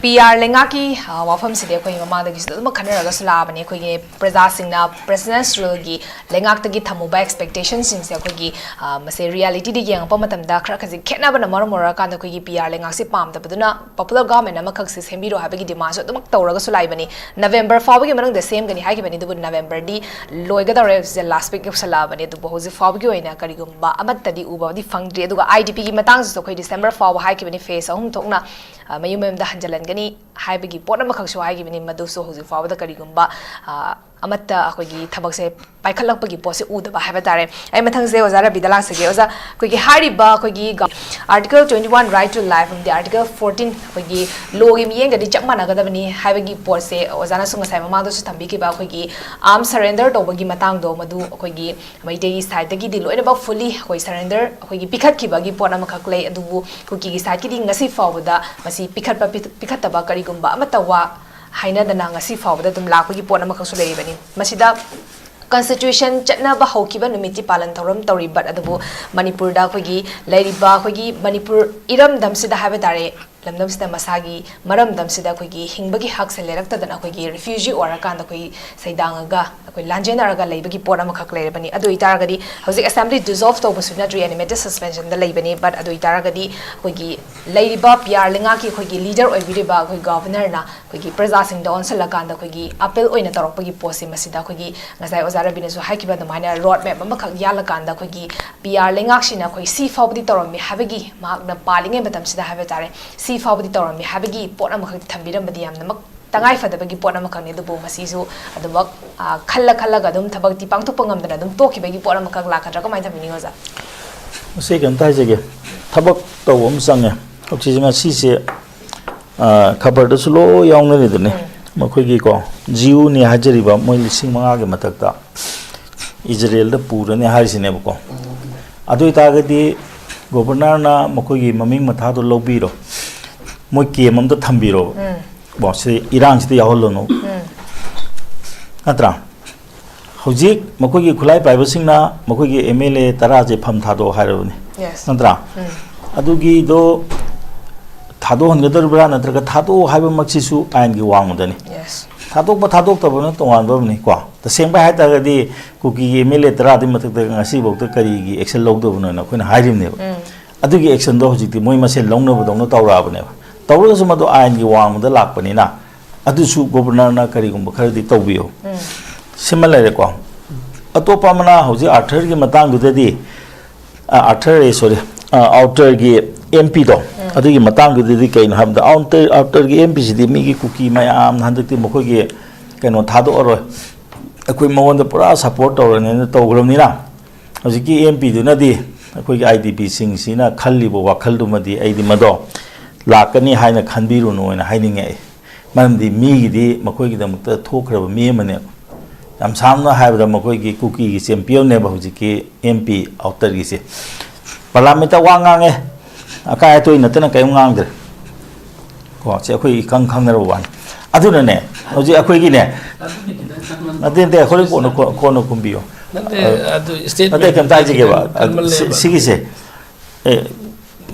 ꯄꯤ ꯑꯥꯔ ꯂꯩꯉꯥꯛꯀꯤ ꯑ, ꯋꯥꯐꯝꯁꯤꯗꯤ ꯑꯩꯈꯣꯏ ꯃꯃꯥꯡꯗꯒꯤꯁꯨ ꯑꯗꯨꯝ ꯈꯟꯅꯔꯒꯁꯨ ꯂꯥꯛꯑꯕꯅꯤ꯫ ꯑꯩꯈꯣꯏꯒꯤ ꯄ꯭ꯔꯖꯥꯁꯤꯡꯅ ꯄ꯭ꯔꯦꯁꯤꯗꯦꯟꯁ ꯔꯨꯜꯒꯤ ꯂꯩꯉꯥꯛꯇꯒꯤ ꯊꯝꯃꯨꯕ ꯑꯦꯛꯁꯄꯦꯛꯇꯦꯁꯟꯁꯤꯡꯁꯦ ꯑꯩꯈꯣꯏꯒꯤ ꯑ, ꯃꯁꯦ ꯔꯤꯌꯦꯂꯤꯇꯤꯗ ꯌꯦꯡꯉꯛꯄ ꯃꯇꯝꯗ ꯈꯔ ꯈꯖꯤꯛ ꯈꯦꯠꯅꯕꯅ ꯃꯔꯝ ꯑꯣꯏꯔꯀꯥꯟꯗ ꯑꯩꯈꯣꯏꯒꯤ ꯄꯤ ꯑꯥꯔ ꯂꯩꯉꯥꯛꯁꯦ ꯄꯥꯝꯗꯕꯗꯨꯅ ꯄꯣꯄꯨꯂꯔ ꯒꯚꯔꯟꯃꯦꯟꯠ ꯑꯃꯈꯛꯁꯦ ꯁꯦꯝꯕꯤꯔꯣ ꯍꯥꯏꯕꯒꯤ ꯗꯤꯃꯥꯟꯁꯨ ꯑꯗꯨꯃꯛ ꯇꯧꯔꯒꯁꯨ ꯂꯥꯛꯏꯕꯅꯤ꯫ ꯅꯕꯦꯝꯕꯔ ꯐꯥꯎꯕꯒꯤ ꯃꯅꯨꯡꯗ ꯁꯦꯝꯒꯅꯤ ꯍꯥꯏꯈꯤꯕꯅꯤ, ꯑꯗꯨꯕꯨ ꯅꯕꯦꯝꯕꯔꯗꯤ ꯂꯣꯏꯒꯗꯧꯔꯦ, ꯍꯧꯖꯤꯛꯁꯦ ꯂꯥꯁ ꯋꯤꯛ ꯌꯧꯁꯜꯂꯛꯑꯕꯅꯤ, ꯑꯗꯨꯕꯨ ꯍꯧꯖꯤꯛ ꯐꯥꯎꯕꯒꯤ ꯑꯣꯏꯅ ꯀꯔꯤꯒꯨꯝꯕ ꯑꯃꯠꯇꯗꯤ ꯎꯕꯗꯤ ꯐꯪꯗ꯭ꯔꯤ꯫ ꯑꯗꯨꯒ ꯑꯥꯏ ꯗꯤ ꯄꯤꯒꯤ ꯃꯇꯥꯡꯁꯤꯁꯨ ꯑꯩꯈꯣꯏ ꯗꯤꯁꯦꯝꯕꯔ ꯐꯥꯎꯕ ꯍꯥꯏꯈꯤꯕꯅꯤ, ꯐꯦꯁ ꯑꯍꯨꯝ ꯊꯣꯛꯅ ꯑ, ꯃꯌꯨꯝ ꯃꯌꯨꯝꯗ ꯍꯟꯖꯤꯜꯍꯟꯒꯅꯤ ꯍꯥꯏꯕꯒꯤ ꯄꯣꯠ ꯑꯃꯈꯛꯁꯨ ꯍꯥꯏꯈꯤꯕꯅꯤ꯫ ꯃꯗꯨꯁꯨ ꯍꯧꯖꯤꯛ ꯐꯥꯎꯕꯗ ꯀꯔꯤꯒꯨꯝꯕ ꯑ, ꯑꯃꯠꯇ ꯑꯩꯈꯣꯏꯒꯤ ꯊꯕꯛꯁꯦ ꯄꯥꯏꯈꯠꯂꯛꯄꯒꯤ ꯄꯣꯠꯁꯦ ꯎꯗꯕ ꯍꯥꯏꯕ ꯇꯥꯔꯦ꯫ ꯑꯩ ꯃꯊꯪꯁꯦ ꯑꯣꯖꯥ ꯔꯕꯤꯗ ꯂꯥꯛꯆꯒꯦ꯫ ꯑꯣꯖꯥ, ꯑꯩꯈꯣꯏꯒꯤ ꯍꯥꯏꯔꯤꯕ ꯑꯩꯈꯣꯏꯒꯤ Article twenty one right to life ꯑꯃꯗꯤ Article fourteen ꯑꯩꯈꯣꯏꯒꯤ ꯂꯣꯒꯤ ꯃꯤꯠꯌꯦꯡꯗꯗꯤ ꯆꯞ ꯃꯥꯟꯅꯒꯗꯕꯅꯤ ꯍꯥꯏꯕꯒꯤ ꯄꯣꯠꯁꯦ ꯑꯣꯖꯥꯅꯁꯨ ꯉꯁꯥꯏ ꯃꯃꯥꯡꯗꯁꯨ ꯊꯝꯕꯤꯈꯤꯕ ꯑꯩꯈꯣꯏꯒꯤ ꯑꯥꯔꯝ ꯁꯔꯦꯟꯗꯔ ꯇꯧꯕꯒꯤ ꯃꯇꯥꯡꯗꯣ, ꯃꯗꯨ ꯑꯩꯈꯣꯏꯒꯤ ꯃꯩꯇꯩꯒꯤ ꯁꯥꯏꯠꯇꯒꯤꯗꯤ ꯂꯣꯏꯅꯃꯛ ꯐꯨꯜꯂꯤ ꯑꯩꯈꯣꯏ ꯁꯔꯦꯟꯗꯔ ꯑꯩꯈꯣꯏꯒꯤ ꯄꯤꯈꯠꯈꯤꯕꯒꯤ ꯄꯣꯠ ꯑꯃꯈꯛ ꯂꯩ꯫ ꯑꯗꯨꯕꯨ ꯀꯨꯀꯤꯒꯤ ꯁꯥꯏꯠꯀꯤꯗꯤ ꯉꯁꯤ ꯐꯥꯎꯕꯗ ꯃꯁꯤ ꯄꯤꯈꯠꯄ ꯄꯤ- ꯄꯤꯈꯠꯇꯕ ꯀꯔꯤꯒꯨꯝꯕ ꯑꯃꯠꯇ ꯋꯥ ꯍꯥꯏꯅꯗꯅ ꯉꯁꯤ ꯐꯥꯎꯕꯗ ꯑꯗꯨꯝ ꯂꯥꯛꯄꯒꯤ ꯄꯣꯠ ꯑꯃꯈꯛꯁꯨ ꯂꯩꯔꯤꯕꯅꯤ꯫ ꯃꯁꯤꯗ ꯀꯟꯁꯇꯤꯇ꯭ꯌꯨꯁꯟ ꯆꯠꯅꯕ ꯍꯧꯈꯤꯕ ꯅꯨꯃꯤꯠꯇꯤ ꯄꯥꯂꯟ ꯊꯧꯔꯝ ꯇꯧꯔꯤ, ꯕꯠ ꯑꯗꯨꯕꯨ ꯃꯅꯤꯄꯨꯔꯗ ꯑꯩꯈꯣꯏꯒꯤ ꯂꯩꯔꯤꯕ ꯑꯩꯈꯣꯏꯒꯤ ꯃꯅꯤꯄꯨꯔ ꯏꯔꯝꯗꯝꯁꯤꯗ ꯍꯥꯏꯕ ꯇꯥꯔꯦ, ꯂꯝꯗꯝꯁꯤꯗ ꯃꯁꯥꯒꯤ ꯃꯔꯝꯗꯝꯁꯤꯗ ꯑꯩꯈꯣꯏꯒꯤ ꯍꯤꯡꯕꯒꯤ ꯍꯛꯁꯦ ꯂꯩꯔꯛꯇꯗꯅ ꯑꯩꯈꯣꯏꯒꯤ ꯔꯤꯐ꯭ꯌꯨꯖꯤ ꯑꯣꯏꯔꯀꯥꯟꯗ ꯑꯩꯈꯣꯏ ꯁꯩꯗꯥꯡꯉꯒ ꯑꯩꯈꯣꯏ ꯂꯥꯟꯖꯦꯟꯅꯔꯒ ꯂꯩꯕꯒꯤ ꯄꯣꯠ ꯑꯃꯈꯛ ꯂꯩꯔꯕꯅꯤ꯫ ꯑꯗꯨ ꯑꯣꯏꯇꯥꯔꯒꯗꯤ ꯍꯧꯖꯤꯛ ꯑꯦꯁꯦꯝꯕ꯭ꯂꯤ ꯗꯤꯖꯣꯜꯐ ꯇꯧꯕꯁꯨ ꯅꯠꯇ꯭ꯔꯤ, ꯑꯦꯅꯤꯃꯦꯇꯦꯠ ꯁꯁꯄꯦꯟꯁꯟꯗ ꯂꯩꯕꯅꯤ꯫ ꯕꯠ ꯑꯗꯨ ꯑꯣꯏꯇꯥꯔꯒꯗꯤ ꯑꯩꯈꯣꯏꯒꯤ ꯂꯩꯔꯤꯕ ꯄꯤ ꯑꯥꯔ ꯂꯩꯉꯥꯛꯀꯤ ꯑꯩꯈꯣꯏꯒꯤ ꯂꯤꯗꯔ ꯑꯣꯏꯕꯤꯔꯤꯕ ꯑꯩꯈꯣꯏ ꯒꯚꯔꯅꯔꯅ ꯑꯩꯈꯣꯏꯒꯤ ꯄ꯭ꯔꯖꯥꯁꯤꯡꯗ ꯑꯣꯟꯁꯤꯜꯂꯀꯥꯟꯗ ꯑꯩꯈꯣꯏꯒꯤ ꯑꯄꯤꯜ ꯑꯣꯏꯅ ꯇꯧꯔꯛꯄꯒꯤ ꯄꯣꯠꯁꯦ, ꯃꯁꯤꯗ ꯑꯩꯈꯣꯏꯒꯤ ꯉꯁꯥꯏ ꯑꯣꯖꯥ ꯔꯕꯤꯅꯁꯨ ꯍꯥꯏꯈꯤꯕ ꯑꯗꯨꯃꯥꯏꯅ ꯔꯣꯗ ꯃꯦꯞ ꯑꯃꯈꯛ ꯌꯥꯜꯂꯀꯥꯟꯗ ꯑꯩꯈꯣꯏꯒꯤ ꯄꯤ ꯑꯥꯔ ꯂꯩꯉꯥꯛꯁꯤꯅ ꯑꯩꯈꯣꯏ ꯁꯤ ꯐꯥꯎꯕꯗꯤ ꯇꯧꯔꯝꯃꯤ ꯍꯥꯏꯕꯒꯤ, ꯃꯍꯥꯛꯅ ꯄꯥꯜꯂꯤꯉꯩ ꯃꯇꯝꯁꯤꯗ ꯍꯥꯏꯕ ꯇꯥꯔꯦ, ꯁꯤ ꯐꯥꯎꯕꯗꯤ ꯇꯧꯔꯝꯃꯤ ꯍꯥꯏꯕꯒꯤ ꯄꯣꯠ ꯑꯃꯈꯛ ꯊꯝꯕꯤꯔꯝꯕꯗꯤ ꯌꯥꯝꯅꯃꯛ ꯇꯉꯥꯏ ꯐꯗꯕꯒꯤ ꯄꯣꯠ ꯑꯃꯈꯛꯅꯤ꯫ ꯑꯗꯨꯕꯨ ꯃꯁꯤꯁꯨ ꯑꯗꯨꯃꯛ ꯑ, ꯈꯜꯂ ꯈꯜꯂꯒ ꯑꯗꯨꯝ ꯊꯕꯛꯇꯤ ꯄꯥꯡꯊꯣꯛꯄ ꯉꯝꯗꯅ ꯑꯗꯨꯝ ꯇꯣꯛꯈꯤꯕꯒꯤ ꯄꯣꯠ ꯑꯃꯈꯛ ꯂꯥꯛꯀꯗ꯭ꯔꯥ? ꯀꯃꯥꯏꯅ ꯊꯝꯕꯤꯅꯤ ꯑꯣꯖꯥ? ꯃꯁꯤ ꯀꯩꯝꯇ ꯍꯥꯏꯖꯒꯦ, ꯊꯕꯛ ꯇꯧꯕ ꯑꯃ ꯆꯪꯉꯦ꯫ ꯍꯧꯖꯤꯛꯁꯦ ꯉꯁꯤꯁꯦ ꯑ, ꯈꯕꯔꯗꯁꯨ ꯂꯣꯏ ꯌꯥꯎꯅꯔꯤꯗꯨꯅꯤ꯫ ꯃꯈꯣꯏꯒꯤꯀꯣ, ꯖꯤꯌꯨꯅꯤ ꯍꯥꯏꯖꯔꯤꯕ ꯃꯣꯏ ꯂꯤꯁꯤꯡ ꯃꯉꯥꯒꯤ ꯃꯊꯛꯇ ꯏꯖꯔꯦꯜꯗ ꯄꯨꯔꯅꯤ ꯍꯥꯏꯔꯤꯁꯤꯅꯦꯕꯀꯣ꯫ ꯑꯗꯨ ꯑꯣꯏꯇꯥꯔꯒꯗꯤ ꯒꯣꯕꯔꯅꯔꯅ ꯃꯈꯣꯏꯒꯤ ꯃꯃꯤꯡ ꯃꯊꯥꯗꯣ ꯂꯧꯕꯤꯔꯣ, ꯃꯣꯏ ꯀꯦꯝ ꯑꯝꯇ ꯊꯝꯕꯤꯔꯣ, ꯀꯣ, ꯁꯤ ꯏꯔꯥꯡꯁꯤꯗ ꯌꯥꯎꯍꯜꯂꯅꯨ, ꯅꯠꯇ꯭ꯔꯥ? ꯍꯧꯖꯤꯛ ꯃꯈꯣꯏꯒꯤ ꯈꯨꯠꯂꯥꯏ ꯄꯥꯏꯕꯁꯤꯡꯅ ꯃꯈꯣꯏꯒꯤ ꯑꯦꯝ ꯑꯦꯜ ꯑꯦ ꯇꯔꯥꯁꯦ ꯐꯝ ꯊꯥꯗꯣꯛꯑꯣ ꯍꯥꯏꯔꯕꯅꯤ, Yes. ꯅꯠꯇ꯭ꯔꯥ? ꯑꯗꯨꯒꯤꯗꯣ ꯊꯥꯗꯣꯛꯍꯟꯒꯗꯧꯔꯤꯕ꯭ꯔꯥ ꯅꯠꯇ꯭ꯔꯒ ꯊꯥꯗꯣꯛꯑꯣ ꯍꯥꯏꯕꯃꯛꯁꯤꯁꯨ ꯑꯥꯏꯟꯒꯤ ꯋꯥꯡꯃꯗꯅꯤ꯫ Yes. ꯊꯥꯗꯣꯛꯄ ꯊꯥꯗꯣꯛꯇꯕꯅ ꯇꯣꯉꯥꯟꯕ ꯑꯃꯅꯤꯀꯣ꯫ ꯇꯁꯦꯡꯕ ꯍꯥꯏꯇꯥꯔꯒꯗꯤ ꯀꯨꯀꯤꯒꯤ ꯑꯦꯝ ꯑꯦꯜ ꯑꯦ ꯇꯔꯥꯗꯤ ꯃꯊꯛꯇ ꯉꯁꯤꯐꯥꯎꯗ ꯀꯔꯤꯒꯤ ꯑꯦꯛꯁꯟ ꯂꯧꯗꯕꯅꯣꯅ ꯑꯩꯈꯣꯏꯅ ꯍꯥꯏꯔꯤꯕꯅꯦꯕ꯫ ꯑꯗꯨꯒꯤ ꯑꯦꯛꯁꯟꯗꯣ ꯍꯧꯖꯤꯛꯇꯤ ꯃꯣꯏ ꯃꯁꯦꯟ ꯂꯧꯅꯕꯗꯧꯅ ꯇꯧꯔꯛꯑꯕꯅꯦꯕ꯫ ꯇꯧꯔꯒꯁꯨ ꯃꯗꯨ ꯑꯥꯏꯟꯒꯤ ꯋꯥꯡꯃꯗ ꯂꯥꯛꯄꯅꯤꯅ ꯑꯗꯨꯁꯨ ꯒꯣꯕꯔꯅꯔꯅ ꯀꯔꯤꯒꯨꯝꯕ ꯈꯔꯗꯤ ꯇꯧꯕꯤꯌꯨ꯫ ꯁꯤꯃ ꯂꯩꯔꯦꯀꯣ꯫ ꯑꯇꯣꯞꯄ ꯑꯃꯅ ꯍꯧꯖꯤꯛ ꯑꯥꯔꯊꯔꯒꯤ ꯃꯇꯥꯡꯗꯨꯗꯗꯤ, ꯑ, ꯑꯥꯔꯊꯔ, ꯑꯦ, ꯁꯣꯔꯤ, ꯑ, ꯑꯥꯎꯇꯔꯒꯤ ꯑꯦꯝ ꯄꯤꯗꯣ, ꯑꯗꯨꯒꯤ ꯃꯇꯥꯡꯗꯨꯗꯗꯤ ꯀꯩꯅꯣ ꯍꯥꯏꯕꯗ, ꯑꯥꯎꯇꯔ, ꯑꯥꯎꯇꯔꯒꯤ ꯑꯦꯝ ꯄꯤꯁꯤꯗꯤ ꯃꯤꯒꯤ ꯀꯨꯀꯤ ꯃꯌꯥꯝꯅ ꯍꯟꯗꯛꯇꯤ ꯃꯈꯣꯏꯒꯤ ꯀꯩꯅꯣ ꯊꯥꯗꯣꯛꯑꯔꯣꯏ, ꯑꯩꯈꯣꯏ ꯃꯉꯣꯟꯗ ꯄꯨꯔꯥ ꯁꯞꯄꯣꯔꯠ ꯇꯧꯔꯅꯤꯅ ꯇꯧꯈ꯭ꯔꯕꯅꯤꯅ, ꯍꯧꯖꯤꯛꯀꯤ ꯑꯦꯝ ꯄꯤꯗꯨꯅꯗꯤ ꯑꯩꯈꯣꯏꯒꯤ ꯑꯥꯏ ꯗꯤ ꯄꯤꯁꯤꯡꯁꯤꯅ ꯈꯜꯂꯤꯕ ꯋꯥꯈꯜꯗꯨꯃꯗꯤ ꯑꯩꯗꯤ ꯃꯗꯣ ꯂꯥꯛꯀꯅꯤ ꯍꯥꯏꯅ ꯈꯟꯕꯤꯔꯨꯅꯨ ꯍꯥꯏꯅ ꯍꯥꯏꯅꯤꯡꯉꯛꯑꯦ꯫ ꯃꯔꯝꯗꯤ ꯃꯤꯒꯤꯗꯤ ꯃꯈꯣꯏꯒꯤꯗꯃꯛꯇ ꯊꯣꯛꯈ꯭ꯔꯕ ꯃꯤ ꯑꯃꯅꯦꯕ꯫ ꯌꯥꯝ ꯁꯝꯅ ꯍꯥꯏꯔꯕꯗ ꯃꯈꯣꯏꯒꯤ ꯀꯨꯀꯤꯒꯤ ꯆꯦꯝꯄꯤꯌꯟꯅꯦꯕ ꯍꯧꯖꯤꯛꯀꯤ ꯑꯦꯝ ꯄꯤ ꯑꯥꯎꯇꯔꯒꯤꯁꯦ꯫ ꯄꯥꯔꯂꯥꯃꯦꯟꯇ ꯋꯥ ꯉꯥꯡꯉꯦ, ꯑꯀꯥꯏ ꯑꯇꯣꯏ ꯅꯠꯇꯅ ꯀꯔꯤꯝ ꯉꯥꯡꯗ꯭ꯔꯦ꯫ ꯀꯣ, ꯁꯤ ꯑꯩꯈꯣꯏ ꯏꯈꯪ ꯈꯪꯅꯔꯕ ꯋꯥꯅꯤ꯫ ꯑꯗꯨꯅꯅꯦ, ꯍꯧꯖꯤꯛ ꯑꯩꯈꯣꯏꯒꯤꯅꯦ, ꯅꯠꯇꯦ, ꯅꯠꯇꯦ, ꯑꯩꯈꯣꯏ ꯀꯣꯟꯅ, ꯀꯣꯟꯅ ꯈꯨꯝꯕꯤꯌꯨ꯫ ꯅꯠꯇꯦ, ꯑ, ꯑꯗꯨ statement ꯅꯠꯇꯦ, ꯀꯩꯝꯇ ꯍꯥꯏꯖꯒꯦꯕ꯫ ꯈꯤꯇꯪ ꯀꯟꯃꯜꯂꯦꯕ꯫ ꯁꯤ-, ꯁꯤꯒꯤꯁꯦ, ꯑꯦ,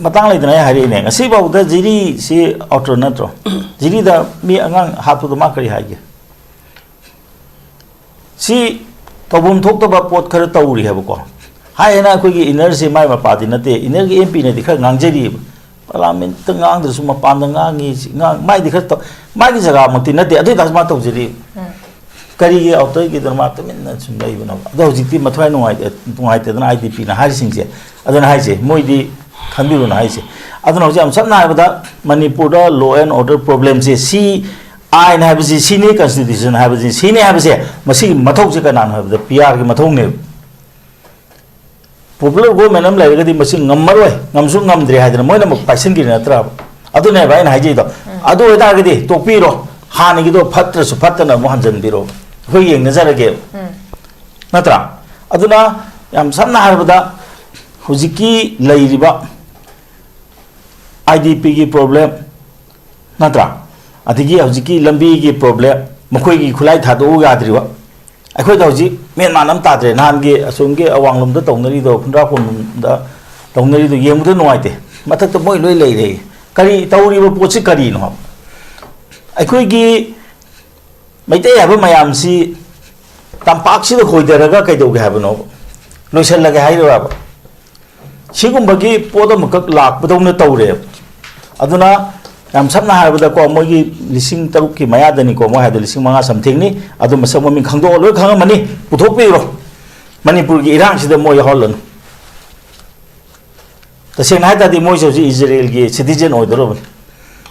ꯃꯇꯥꯡ ꯂꯩꯗꯅ ꯑꯩ ꯍꯥꯏꯔꯛꯏꯅꯦ, ꯉꯁꯤꯐꯥꯎꯗ ꯖꯤꯔꯤꯁꯤ ꯑꯥꯎꯇꯔ ꯅꯠꯇ꯭ꯔꯣ? ꯖꯤꯔꯤꯗ ꯃꯤ ꯑꯉꯥꯡ ꯍꯥꯠꯄꯗꯣ ꯃꯥ ꯀꯔꯤ ꯍꯥꯏꯒꯦ? ꯁꯤ ꯇꯧꯐꯝ ꯊꯣꯛꯇꯕ ꯄꯣꯠ ꯈꯔ ꯇꯧꯔꯤ ꯍꯥꯏꯕꯀꯣ꯫ ꯍꯥꯏ ꯍꯥꯏꯅ ꯑꯩꯈꯣꯏꯒꯤ ꯏꯟꯅꯔꯁꯤ ꯃꯥꯏ ꯃꯄꯥꯗꯤ ꯅꯠꯇꯦ, ꯏꯟꯅꯔꯒꯤ ꯑꯦꯝ ꯄꯤꯅꯗꯤ ꯈꯔ ꯉꯥꯡꯖꯔꯤꯑꯕ꯫ ꯄꯥꯔꯂꯥꯃꯦꯟꯇ ꯉꯥꯡꯗ꯭ꯔꯁꯨ ꯃꯄꯥꯟꯗ ꯉꯥꯡꯉꯤ, ꯁꯤ ꯉꯥꯡ-, ꯃꯥꯏꯗꯤ ꯈꯔ ꯇꯧ-, ꯃꯥꯒꯤ ꯖꯒꯥꯃꯛꯇꯤ ꯅꯠꯇꯦ, ꯑꯗꯨ ꯑꯣꯏꯇꯥꯔꯁꯨ ꯃꯥ ꯇꯧꯖꯔꯤ꯫ ꯀꯔꯤꯒꯤ ꯑꯥꯎꯇꯔꯒꯤꯗꯅ ꯃꯥ ꯇꯨꯃꯤꯟꯅ ꯁꯨꯝ ꯂꯩꯕꯅꯣꯕ? ꯑꯗꯣ ꯍꯧꯖꯤꯛꯇꯤ ꯃꯊ꯭ꯋꯥꯏ ꯅꯨꯡꯉꯥꯏꯇ-, ꯅꯨꯡꯉꯥꯏꯇꯗꯅ ꯑꯥꯏ ꯗꯤ ꯄꯤꯅ ꯍꯥꯏꯔꯤꯁꯤꯡꯁꯦ, ꯑꯗꯨꯅ ꯍꯥꯏꯁꯦ, ꯃꯣꯏꯗꯤ ꯈꯟꯕꯤꯔꯨꯅ ꯍꯥꯏꯁꯦ꯫ ꯑꯗꯨꯅ ꯍꯧꯖꯤꯛ ꯌꯥꯝ ꯁꯝꯅ ꯍꯥꯏꯔꯕꯗ ꯃꯅꯤꯄꯨꯔꯗ law and order problemꯁꯦ ꯁꯤ ꯑꯥꯏꯟ ꯍꯥꯏꯕꯁꯤ ꯁꯤꯅꯤ, constitution ꯍꯥꯏꯕꯁꯤ ꯁꯤꯅꯤ ꯍꯥꯏꯕꯁꯦ, ꯃꯁꯤꯒꯤ ꯃꯊꯧꯁꯦ ꯀꯅꯥꯅꯣ ꯍꯥꯏꯕꯗ ꯄꯤ ꯑꯥꯔꯒꯤ ꯃꯊꯧꯅꯦꯕ꯫ Popular government ꯑꯃ ꯂꯩꯔꯒꯗꯤ ꯃꯁꯤ ꯉꯝꯃꯔꯣꯏ, ꯉꯝꯁꯨ ꯉꯝꯗ꯭ꯔꯦ ꯍꯥꯏꯗꯅ ꯃꯣꯏꯅ ꯑꯃꯨꯛ ꯄꯥꯏꯁꯤꯟꯈꯤꯗ ꯅꯠꯇ꯭ꯔꯕ? ꯑꯗꯨꯅꯦꯕ ꯑꯩꯅ ꯍꯥꯏꯖꯩꯗꯣ꯫ ꯑꯗꯨ ꯑꯣꯏꯇꯥꯔꯒꯗꯤ ꯇꯣꯛꯄꯤꯔꯣ, ꯍꯥꯟꯅꯒꯤꯗꯣ ꯐꯠꯇ꯭ꯔꯁꯨ ꯐꯠꯇꯅ ꯑꯃꯨꯛ ꯍꯟꯖꯤꯟꯕꯤꯔꯣ, ꯑꯩꯈꯣꯏ ꯌꯦꯡꯅꯖꯔꯒꯦꯕ꯫ ꯅꯠꯇ꯭ꯔꯥ? ꯑꯗꯨꯅ ꯌꯥꯝ ꯁꯝꯅ ꯍꯥꯏꯔꯕꯗ ꯍꯧꯖꯤꯛꯀꯤ ꯂꯩꯔꯤꯕ ꯑꯥꯏ ꯗꯤ ꯄꯤꯒꯤ problem, ꯅꯠꯇ꯭ꯔꯥ? ꯑꯗꯒꯤ ꯍꯧꯖꯤꯛꯀꯤ ꯂꯝꯕꯤꯒꯤ problem, ꯃꯈꯣꯏꯒꯤ ꯈꯨꯠꯂꯥꯏ ꯊꯥꯗꯣꯛꯎ ꯌꯥꯗ꯭ꯔꯤꯕ꯫ ꯑꯩꯈꯣꯏꯗ ꯍꯧꯖꯤꯛ ꯃꯦꯟ ꯃꯥꯟ ꯑꯃ ꯇꯥꯗ꯭ꯔꯦ꯫ ꯅꯍꯥꯟꯒꯤ ꯑꯁꯣꯝꯒꯤ ꯑꯋꯥꯡꯂꯣꯝꯗ ꯇꯧꯅꯔꯤꯗꯣ, ꯈꯨꯟꯗ꯭ꯔꯥꯛꯄꯝꯗ ꯇꯧꯅꯔꯤꯗꯣ ꯌꯦꯡꯕꯗ ꯅꯨꯡꯉꯥꯏꯇꯦ꯫ ꯃꯊꯛꯇ ꯃꯣꯏ ꯂꯣꯏ ꯂꯩꯔꯦ꯫ ꯀꯔꯤ ꯇꯧꯔꯤꯕ ꯄꯣꯠꯁꯤ ꯀꯔꯤꯅꯣ ꯍꯥꯏꯕ? ꯑꯩꯈꯣꯏꯒꯤ ꯃꯩꯇꯩ ꯍꯥꯏꯕ ꯃꯌꯥꯝꯁꯤ ꯇꯝꯄꯥꯛꯁꯤꯗ ꯍꯣꯏꯗꯔꯒ ꯀꯩꯗꯧꯒꯦ ꯍꯥꯏꯕꯅꯣꯕ? ꯂꯣꯏꯁꯤꯜꯂꯒꯦ ꯍꯥꯏꯔꯤꯕ? ꯁꯤꯒꯨꯝꯕꯒꯤ ꯄꯣꯠ ꯑꯃꯈꯛ ꯂꯥꯛꯄꯗꯧꯅ ꯇꯧꯔꯦꯕ꯫ ꯑꯗꯨꯅ ꯌꯥꯝ ꯁꯝꯅ ꯍꯥꯏꯔꯕꯗꯀꯣ, ꯃꯣꯏꯒꯤ ꯂꯤꯁꯤꯡ ꯇꯔꯨꯛꯀꯤ ꯃꯌꯥꯗꯅꯤꯀꯣ, ꯃꯣꯏ ꯍꯥꯏꯗꯣ ꯂꯤꯁꯤꯡ ꯃꯉꯥ somethingꯅꯤ꯫ ꯑꯗꯨ ꯃꯁꯛ ꯃꯃꯤꯡ ꯈꯪꯗꯣꯛꯑ ꯂꯣꯏ ꯈꯪꯉꯝꯃꯅꯤ꯫ ꯄꯨꯊꯣꯛꯄꯤꯔꯣ꯫ ꯃꯅꯤꯄꯨꯔꯒꯤ ꯏꯔꯥꯡꯁꯤꯗ ꯃꯣꯏ ꯌꯥꯎꯍꯜꯂꯅꯨ꯫ ꯇꯁꯦꯡꯅ ꯍꯥꯏ ꯇꯥꯔꯗꯤ ꯃꯣꯏꯁꯦ ꯍꯧꯖꯤꯛ ꯏꯖꯔꯦꯜꯒꯤ citizen ꯑꯣꯏꯗꯧꯔꯕꯅꯤ,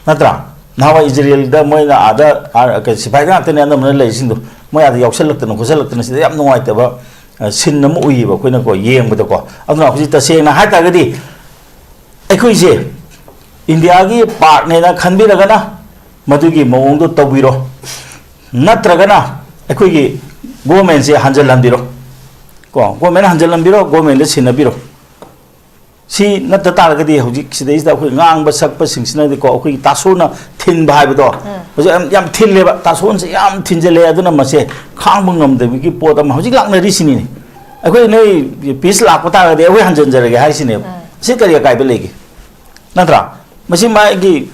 ꯅꯠꯇ꯭ꯔꯥ? ꯅꯍꯥꯟꯋꯥꯏ ꯏꯖꯔꯦꯜꯗ ꯃꯣꯏꯅ ꯑꯥꯗ, ꯑꯥ, ꯀꯩ, ꯁꯤꯐꯥꯏ ꯉꯥꯛꯇꯅꯦ ꯑꯅꯝꯕꯅ ꯂꯩꯔꯤꯁꯤꯡꯗꯣ꯫ ꯃꯣꯏ ꯑꯥꯗ ꯌꯥꯎꯁꯜꯂꯛꯇꯅ ꯈꯣꯠꯆꯜꯂꯛꯇꯅ ꯁꯤꯗ ꯌꯥꯝ ꯅꯨꯡꯉꯥꯏꯇꯕ, ꯑ, scene ꯑꯃ ꯎꯏꯌꯦꯕ ꯑꯩꯈꯣꯏꯅꯀꯣ, ꯌꯦꯡꯕꯗꯀꯣ꯫ ꯑꯗꯨꯅ ꯍꯧꯖꯤꯛ ꯇꯁꯦꯡꯅ ꯍꯥꯏ ꯇꯥꯔꯒꯗꯤ ꯑꯩꯈꯣꯏꯁꯦ ꯏꯟꯗꯤꯌꯥꯒꯤ partꯅꯦꯅ ꯈꯟꯕꯤꯔꯒꯅ ꯃꯗꯨꯒꯤ ꯃꯑꯣꯡꯗꯣ ꯇꯧꯕꯤꯔꯣ, ꯅꯠꯇ꯭ꯔꯒꯅ ꯑꯩꯈꯣꯏꯒꯤ governmentꯁꯦ ꯍꯟꯖꯤꯜꯍꯟꯕꯤꯔꯣ꯫ ꯀꯣ, government ꯍꯟꯖꯤꯜꯍꯟꯕꯤꯔꯣ, governmentꯗ ꯁꯤꯟꯅꯕꯤꯔꯣ꯫ ꯁꯤ ꯅꯠꯇ ꯇꯥꯔꯒꯗꯤ ꯍꯧꯖꯤꯛ ꯁꯤꯗꯩꯁꯤꯗ ꯑꯩꯈꯣꯏ ꯉꯥꯡꯕ ꯁꯛꯄꯁꯤꯡꯁꯤꯅꯗꯤꯀꯣ, ꯑꯩꯈꯣꯏꯒꯤ ꯇꯥꯁꯣꯅ ꯊꯤꯟꯕ ꯍꯥꯏꯕꯗꯣ, ꯎꯝ꯫ ꯍꯧꯖꯤꯛ ꯌꯥꯝ, ꯌꯥꯝ ꯊꯤꯜꯂꯦꯕ, ꯇꯥꯁꯣꯟꯁꯦ ꯌꯥꯝ ꯊꯤꯟꯖꯜꯂꯦ꯫ ꯑꯗꯨꯅ ꯃꯁꯦ ꯈꯥꯡꯕ ꯉꯝꯗꯕꯒꯤ ꯄꯣꯠ ꯑꯃ ꯍꯧꯖꯤꯛ ꯂꯥꯛꯅꯔꯤꯁꯤꯅꯤꯅꯦ꯫ ꯑꯩꯈꯣꯏ ꯅꯣꯏ peace ꯂꯥꯛꯄ ꯇꯥꯔꯒꯗꯤ ꯑꯩꯈꯣꯏ ꯍꯟꯖꯟꯖꯔꯒꯦ ꯍꯥꯏꯁꯤꯅꯦꯕ꯫ ꯎꯝ꯫ ꯁꯤ ꯀꯔꯤ ꯑꯀꯥꯏꯕ ꯂꯩꯒꯦ? ꯅꯠꯇ꯭ꯔꯥ? ꯃꯁꯤ ꯃꯥꯒꯤ,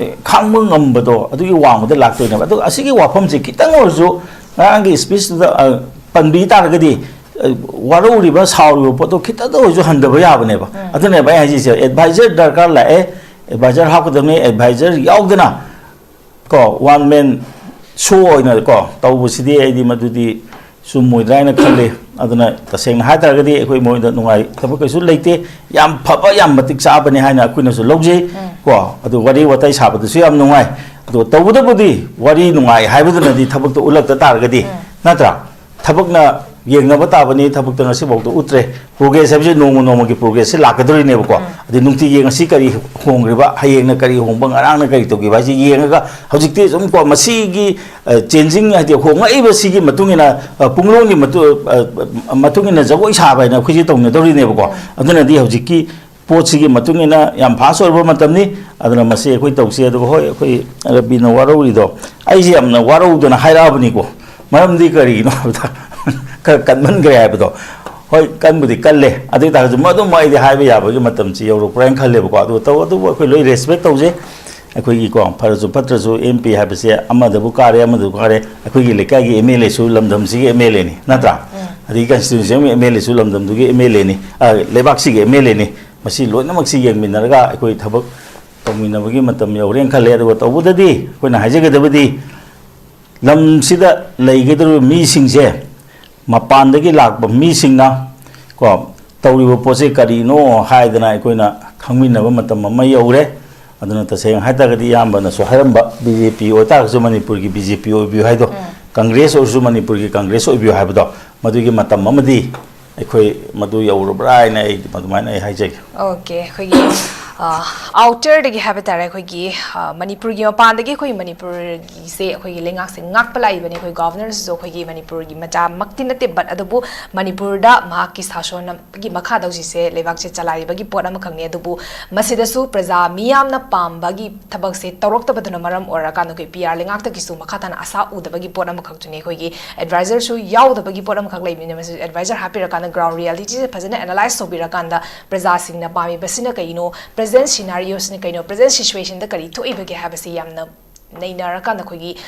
ꯑꯦ, ꯈꯥꯡꯕ ꯉꯝꯕꯗꯣ ꯑꯗꯨꯒꯤ ꯋꯥꯡꯃꯗ ꯂꯥꯛꯇꯣꯏꯅꯦꯕ꯫ ꯑꯗꯨꯒ ꯑꯁꯤꯒꯤ ꯋꯥꯐꯝꯁꯦ ꯈꯤꯇꯪ ꯑꯣꯏꯔꯁꯨ ꯉꯔꯥꯡꯒꯤ speechꯇꯨꯗ, ꯑ, ꯄꯟꯕꯤ ꯇꯥꯔꯒꯗꯤ, ꯑ, ꯋꯥꯔꯧꯔꯤꯕ, ꯁꯥꯎꯔꯤꯕ ꯄꯣꯠꯇꯣ ꯈꯤꯇꯪꯗ ꯑꯣꯏꯔꯁꯨ ꯍꯟꯊꯕ ꯌꯥꯕꯅꯦꯕ꯫ ꯎꯝ꯫ ꯑꯗꯨꯅꯦꯕ ꯑꯩ ꯍꯥꯏꯖꯩꯁꯦ, advisor ꯗꯔꯀꯥꯔ ꯂꯥꯛꯑꯦ, advisor ꯍꯥꯞꯀꯗꯕꯅꯤ, advisor ꯌꯥꯎꯗꯅ ꯀꯣ, one man show ꯑꯣꯏꯅ ꯀꯣ, ꯇꯧꯕꯁꯤꯗꯤ ꯑꯩꯗꯤ ꯃꯗꯨꯗꯤ ꯆꯨꯝꯃꯣꯏꯗ꯭ꯔꯥ ꯍꯥꯏꯅ ꯈꯜꯂꯤ꯫ ꯑꯗꯨꯅ ꯇꯁꯦꯡꯅ ꯍꯥꯏ ꯇꯥꯔꯒꯗꯤ ꯑꯩꯈꯣꯏ ꯃꯣꯏꯗ ꯅꯨꯡꯉꯥꯏꯇꯕ ꯀꯩꯁꯨ ꯂꯩꯇꯦ, ꯌꯥꯝ ꯐꯕ, ꯌꯥꯝ ꯃꯇꯤꯛ ꯆꯥꯕꯅꯤ ꯍꯥꯏꯅ ꯑꯩꯈꯣꯏꯅꯁꯨ ꯂꯧꯖꯩ꯫ ꯎꯝ꯫ ꯀꯣ, ꯑꯗꯨ ꯋꯥꯔꯤ ꯋꯥꯇꯥꯏ ꯁꯥꯕꯗꯁꯨ ꯌꯥꯝ ꯅꯨꯡꯉꯥꯏ꯫ ꯑꯗꯨꯒ ꯇꯧꯕꯇꯕꯨꯗꯤ ꯋꯥꯔꯤ ꯅꯨꯡꯉꯥꯏ ꯍꯥꯏꯕꯗꯨꯅꯗꯤ ꯊꯕꯛꯇ ꯎꯠꯂꯛꯇ ꯇꯥꯔꯒꯗꯤ, ꯎꯝ꯫ ꯅꯠꯇ꯭ꯔꯥ? ꯊꯕꯛꯅ ꯌꯦꯡꯅꯕ ꯇꯥꯕꯅꯤ, ꯊꯕꯛꯇ ꯉꯁꯤꯐꯥꯎꯗ ꯎꯠꯇ꯭ꯔꯦ꯫ Progress ꯍꯥꯏꯕꯁꯤ ꯅꯣꯡꯃ ꯅꯣꯡꯃꯒꯤ progressꯁꯤ ꯂꯥꯛꯀꯗꯧꯔꯤꯅꯦꯕꯀꯣ꯫ ꯎꯝ꯫ ꯑꯗꯩ ꯅꯨꯡꯇꯤꯒꯤ ꯉꯁꯤ ꯀꯔꯤ ꯍꯣꯡꯈ꯭ꯔꯤꯕ, ꯍꯌꯦꯡꯅ ꯀꯔꯤ ꯍꯣꯡꯕ, ꯉꯔꯥꯡꯅ ꯀꯔꯤ ꯇꯧꯈꯤꯕ ꯍꯥꯏꯁꯤ ꯌꯦꯡꯉꯒ ꯍꯧꯖꯤꯛꯇꯤ ꯁꯨꯝ ꯀꯣ, ꯃꯁꯤꯒꯤ, ꯑ, changing ꯍꯥꯏꯗꯤ ꯍꯣꯡꯂꯛꯏꯕꯁꯤꯒꯤ ꯃꯇꯨꯡ ꯏꯟꯅ, ꯑ, ꯄꯨꯡꯂꯣꯟꯒꯤ ꯃꯇꯨ-, ꯑ, ꯃꯇꯨꯡ ꯏꯟꯅ ꯖꯒꯣꯏ ꯁꯥꯕ ꯍꯥꯏꯅ ꯑꯩꯈꯣꯏꯁꯦ ꯇꯧꯅꯗꯧꯔꯤꯅꯦꯕꯀꯣ꯫ ꯎꯝ꯫ ꯑꯗꯨꯅꯗꯤ ꯍꯧꯖꯤꯛꯀꯤ ꯄꯣꯠꯁꯤꯒꯤ ꯃꯇꯨꯡ ꯏꯟꯅ ꯌꯥꯝ fast ꯑꯣꯏꯔꯕ ꯃꯇꯝꯅꯤ꯫ ꯑꯗꯨꯅ ꯃꯁꯤ ꯑꯩꯈꯣꯏ ꯇꯧꯁꯤ꯫ ꯑꯗꯨꯒ ꯍꯣꯏ, ꯑꯩꯈꯣꯏ ꯔꯕꯤꯅ ꯋꯥꯔꯧꯔꯤꯗꯣ, ꯑꯩꯁꯦ ꯌꯥꯝꯅ ꯋꯥꯔꯧꯗꯅ ꯍꯥꯏꯔꯛꯑꯕꯅꯤꯀꯣ꯫ ꯃꯔꯝꯗꯤ ꯀꯔꯤꯒꯤꯅꯣ ꯍꯥꯏꯕꯗ, ꯈꯔ ꯀꯟꯃꯟꯈ꯭ꯔꯦ ꯍꯥꯏꯕꯗꯣ꯫ ꯍꯣꯏ, ꯀꯟꯕꯨꯗꯤ ꯀꯜꯂꯦ, ꯑꯗꯨ ꯑꯣꯏ ꯇꯥꯔꯒꯁꯨ ꯃꯗꯨꯃ ꯑꯩꯗꯤ ꯍꯥꯏꯕ ꯌꯥꯕꯒꯤ ꯃꯇꯝꯁꯤ ꯌꯧꯔꯛꯄ꯭ꯔꯥ ꯍꯥꯏꯅ ꯈꯜꯂꯦꯕꯀꯣ꯫ ꯑꯗꯨ ꯇꯧ, ꯑꯗꯨꯕꯨ ꯑꯩꯈꯣꯏ ꯂꯣꯏ ꯔꯦꯁꯄꯦꯛ ꯇꯧꯖꯩ꯫ ꯑꯩꯈꯣꯏꯒꯤꯀꯣ, ꯐꯔꯁꯨ ꯐꯠꯇ꯭ꯔꯁꯨ, ꯑꯦꯝ ꯄꯤ ꯍꯥꯏꯕꯁꯦ ꯑꯃꯗꯕꯨ ꯀꯥꯔꯦ, ꯑꯃꯗꯕꯨ ꯀꯥꯔꯦ, ꯑꯩꯈꯣꯏꯒꯤ ꯂꯩꯀꯥꯏꯒꯤ ꯑꯦꯝ ꯑꯦꯜ ꯑꯦꯁꯨ ꯂꯝꯗꯝꯁꯤꯒꯤ ꯑꯦꯝ ꯑꯦꯜ ꯑꯦꯅꯤ, ꯅꯠꯇ꯭ꯔꯥ? ꯑꯗꯒꯤ ꯀꯟꯁꯇꯤꯇ꯭ꯌꯨꯟꯁꯤ ꯑꯃꯒꯤ ꯑꯦꯝ ꯑꯦꯜ ꯑꯦꯁꯨ ꯂꯝꯗꯝꯗꯨꯒꯤ ꯑꯦꯝ ꯑꯦꯜ ꯑꯦꯅꯤ, ꯑ, ꯂꯩꯕꯥꯛꯁꯤꯒꯤ ꯑꯦꯝ ꯑꯦꯜ ꯑꯦꯅꯤ꯫ ꯃꯁꯤ ꯂꯣꯏꯅꯃꯛꯁꯤ ꯌꯦꯡꯃꯤꯟꯅꯔꯒ ꯑꯩꯈꯣꯏ ꯊꯕꯛ ꯇꯧꯃꯤꯟꯅꯕꯒꯤ ꯃꯇꯝ ꯌꯧꯔꯦꯅ ꯈꯜꯂꯦ꯫ ꯑꯗꯨꯒ ꯇꯧꯕꯗꯗꯤ ꯑꯩꯈꯣꯏꯅ ꯍꯥꯏꯖꯒꯗꯕꯗꯤ, ꯂꯝꯁꯤꯗ ꯂꯩꯒꯗꯧꯔꯤꯕ ꯃꯤꯁꯤꯡꯁꯦ, ꯃꯄꯥꯟꯗꯒꯤ ꯂꯥꯛꯄ ꯃꯤꯁꯤꯡꯅ ꯀꯣ, ꯇꯧꯔꯤꯕ ꯄꯣꯠꯁꯦ ꯀꯔꯤꯅꯣ ꯍꯥꯏꯗꯅ ꯑꯩꯈꯣꯏꯅ ꯈꯪꯃꯤꯟꯅꯕ ꯃꯇꯝ ꯑꯃ ꯌꯧꯔꯦ꯫ ꯑꯗꯨꯅ ꯇꯁꯦꯡꯅ ꯍꯥꯏꯇꯥꯔꯒꯗꯤ, ꯏꯌꯥꯝꯕꯅꯁꯨ ꯍꯥꯏꯔꯝꯕ, ꯕꯤ ꯖꯦ ꯄꯤ ꯑꯣꯏꯇꯥꯔꯒꯁꯨ, ꯃꯅꯤꯄꯨꯔꯒꯤ ꯕꯤ ꯖꯦ ꯄꯤ ꯑꯣꯏꯕꯤꯌꯨ ꯍꯥꯏꯗꯣ, ꯀꯪꯒ꯭ꯔꯦꯁ ꯑꯣꯏꯔꯁꯨ ꯃꯅꯤꯄꯨꯔꯒꯤ ꯀꯪꯒ꯭ꯔꯦꯁ ꯑꯣꯏꯕꯤꯌꯨ ꯍꯥꯏꯕꯗꯣ, ꯃꯗꯨꯒꯤ ꯃꯇꯝ ꯑꯃꯗꯤ ꯑꯩꯈꯣꯏ ꯃꯗꯨ ꯌꯧꯔꯕ꯭ꯔꯥ ꯍꯥꯏꯅ ꯑꯩ ꯑꯗꯨꯃꯥꯏꯅ ꯑꯩ ꯍꯥꯏꯖꯒꯦ꯫ ꯑꯣꯀꯦ, ꯑꯩꯈꯣꯏꯒꯤ, ꯑ, ꯑꯥꯎꯇꯔꯗꯒꯤ ꯍꯥꯏꯕ ꯇꯥꯔꯦ, ꯑꯩꯈꯣꯏꯒꯤ, ꯑ, ꯃꯅꯤꯄꯨꯔꯒꯤ ꯃꯄꯥꯟꯗꯒꯤ ꯑꯩꯈꯣꯏ ꯃꯅꯤꯄꯨꯔꯒꯤꯁꯦ, ꯑꯩꯈꯣꯏꯒꯤ ꯂꯩꯉꯥꯛꯁꯦ ꯉꯥꯛꯄ ꯂꯥꯛꯏꯕꯅꯤ꯫ ꯑꯩꯈꯣꯏ ꯒꯣꯚꯔꯅꯔꯁꯤꯁꯨ ꯑꯩꯈꯣꯏꯒꯤ ꯃꯅꯤꯄꯨꯔꯒꯤ ꯃꯆꯥꯃꯛꯇꯤ ꯅꯠꯇꯦ, but ꯑꯗꯨꯕꯨ ꯃꯅꯤꯄꯨꯔꯗ ꯃꯍꯥꯛꯀꯤ ꯁꯥꯁꯣꯟꯒꯤ ꯃꯈꯥꯗ ꯍꯧꯖꯤꯛꯁꯦ ꯂꯩꯕꯥꯛꯁꯦ ꯆꯂꯥꯏꯔꯤꯕꯒꯤ ꯄꯣꯠ ꯑꯃꯈꯛꯅꯤ꯫ ꯑꯗꯨꯕꯨ ꯃꯁꯤꯗꯁꯨ ꯄ꯭ꯔꯖꯥ ꯃꯤꯌꯥꯝꯅ ꯄꯥꯝꯕꯒꯤ ꯊꯕꯛꯁꯦ ꯇꯧꯔꯛꯇꯕꯗꯨꯅ ꯃꯔꯝ ꯑꯣꯏꯔꯀꯥꯟꯗ ꯑꯩꯈꯣꯏ ꯄꯤ ꯑꯥꯔ ꯂꯩꯉꯥꯛꯇꯒꯤꯁꯨ ꯃꯈꯥ ꯇꯥꯅ ꯑꯁꯥ ꯎꯗꯕꯒꯤ ꯄꯣꯠ ꯑꯃꯈꯛꯇꯨꯅꯤ꯫ ꯑꯩꯈꯣꯏꯒꯤ ꯑꯦꯗꯚꯥꯏꯖꯔꯁꯨ ꯌꯥꯎꯗꯕꯒꯤ ꯄꯣꯠ ꯑꯃꯈꯛ ꯂꯩꯕꯅꯤꯅ, ꯃꯁꯤ ꯑꯦꯗꯚꯥꯏꯖꯔ ꯍꯥꯞꯄꯤꯔꯀꯥꯟꯗ ꯒ꯭ꯔꯥꯎꯟ ꯔꯤꯌꯦꯂꯤꯇꯤꯁꯦ ꯐꯖꯅ ꯑꯦꯅꯥꯂꯥꯏꯁ ꯇꯧꯕꯤꯔꯀꯥꯟꯗ ꯄ꯭ꯔꯖꯥꯁꯤꯡꯅ ꯄꯥꯝꯃꯤꯕꯁꯤꯅ ꯀꯩꯅꯣ, ꯄ꯭ꯔꯖꯦꯟ ꯁꯤꯅꯥꯔꯤꯑꯣꯁꯤꯅ ꯀꯩꯅꯣ, ꯄ꯭ꯔꯖꯦꯟ ꯁꯤꯆꯨꯋꯦꯁꯟꯗ ꯀꯔꯤ ꯊꯣꯛꯏꯕꯒꯦ ꯍꯥꯏꯕꯁꯤ ꯌꯥꯝꯅ ꯅꯩꯅꯔꯀꯥꯟꯗ ꯑꯩꯈꯣꯏꯒꯤ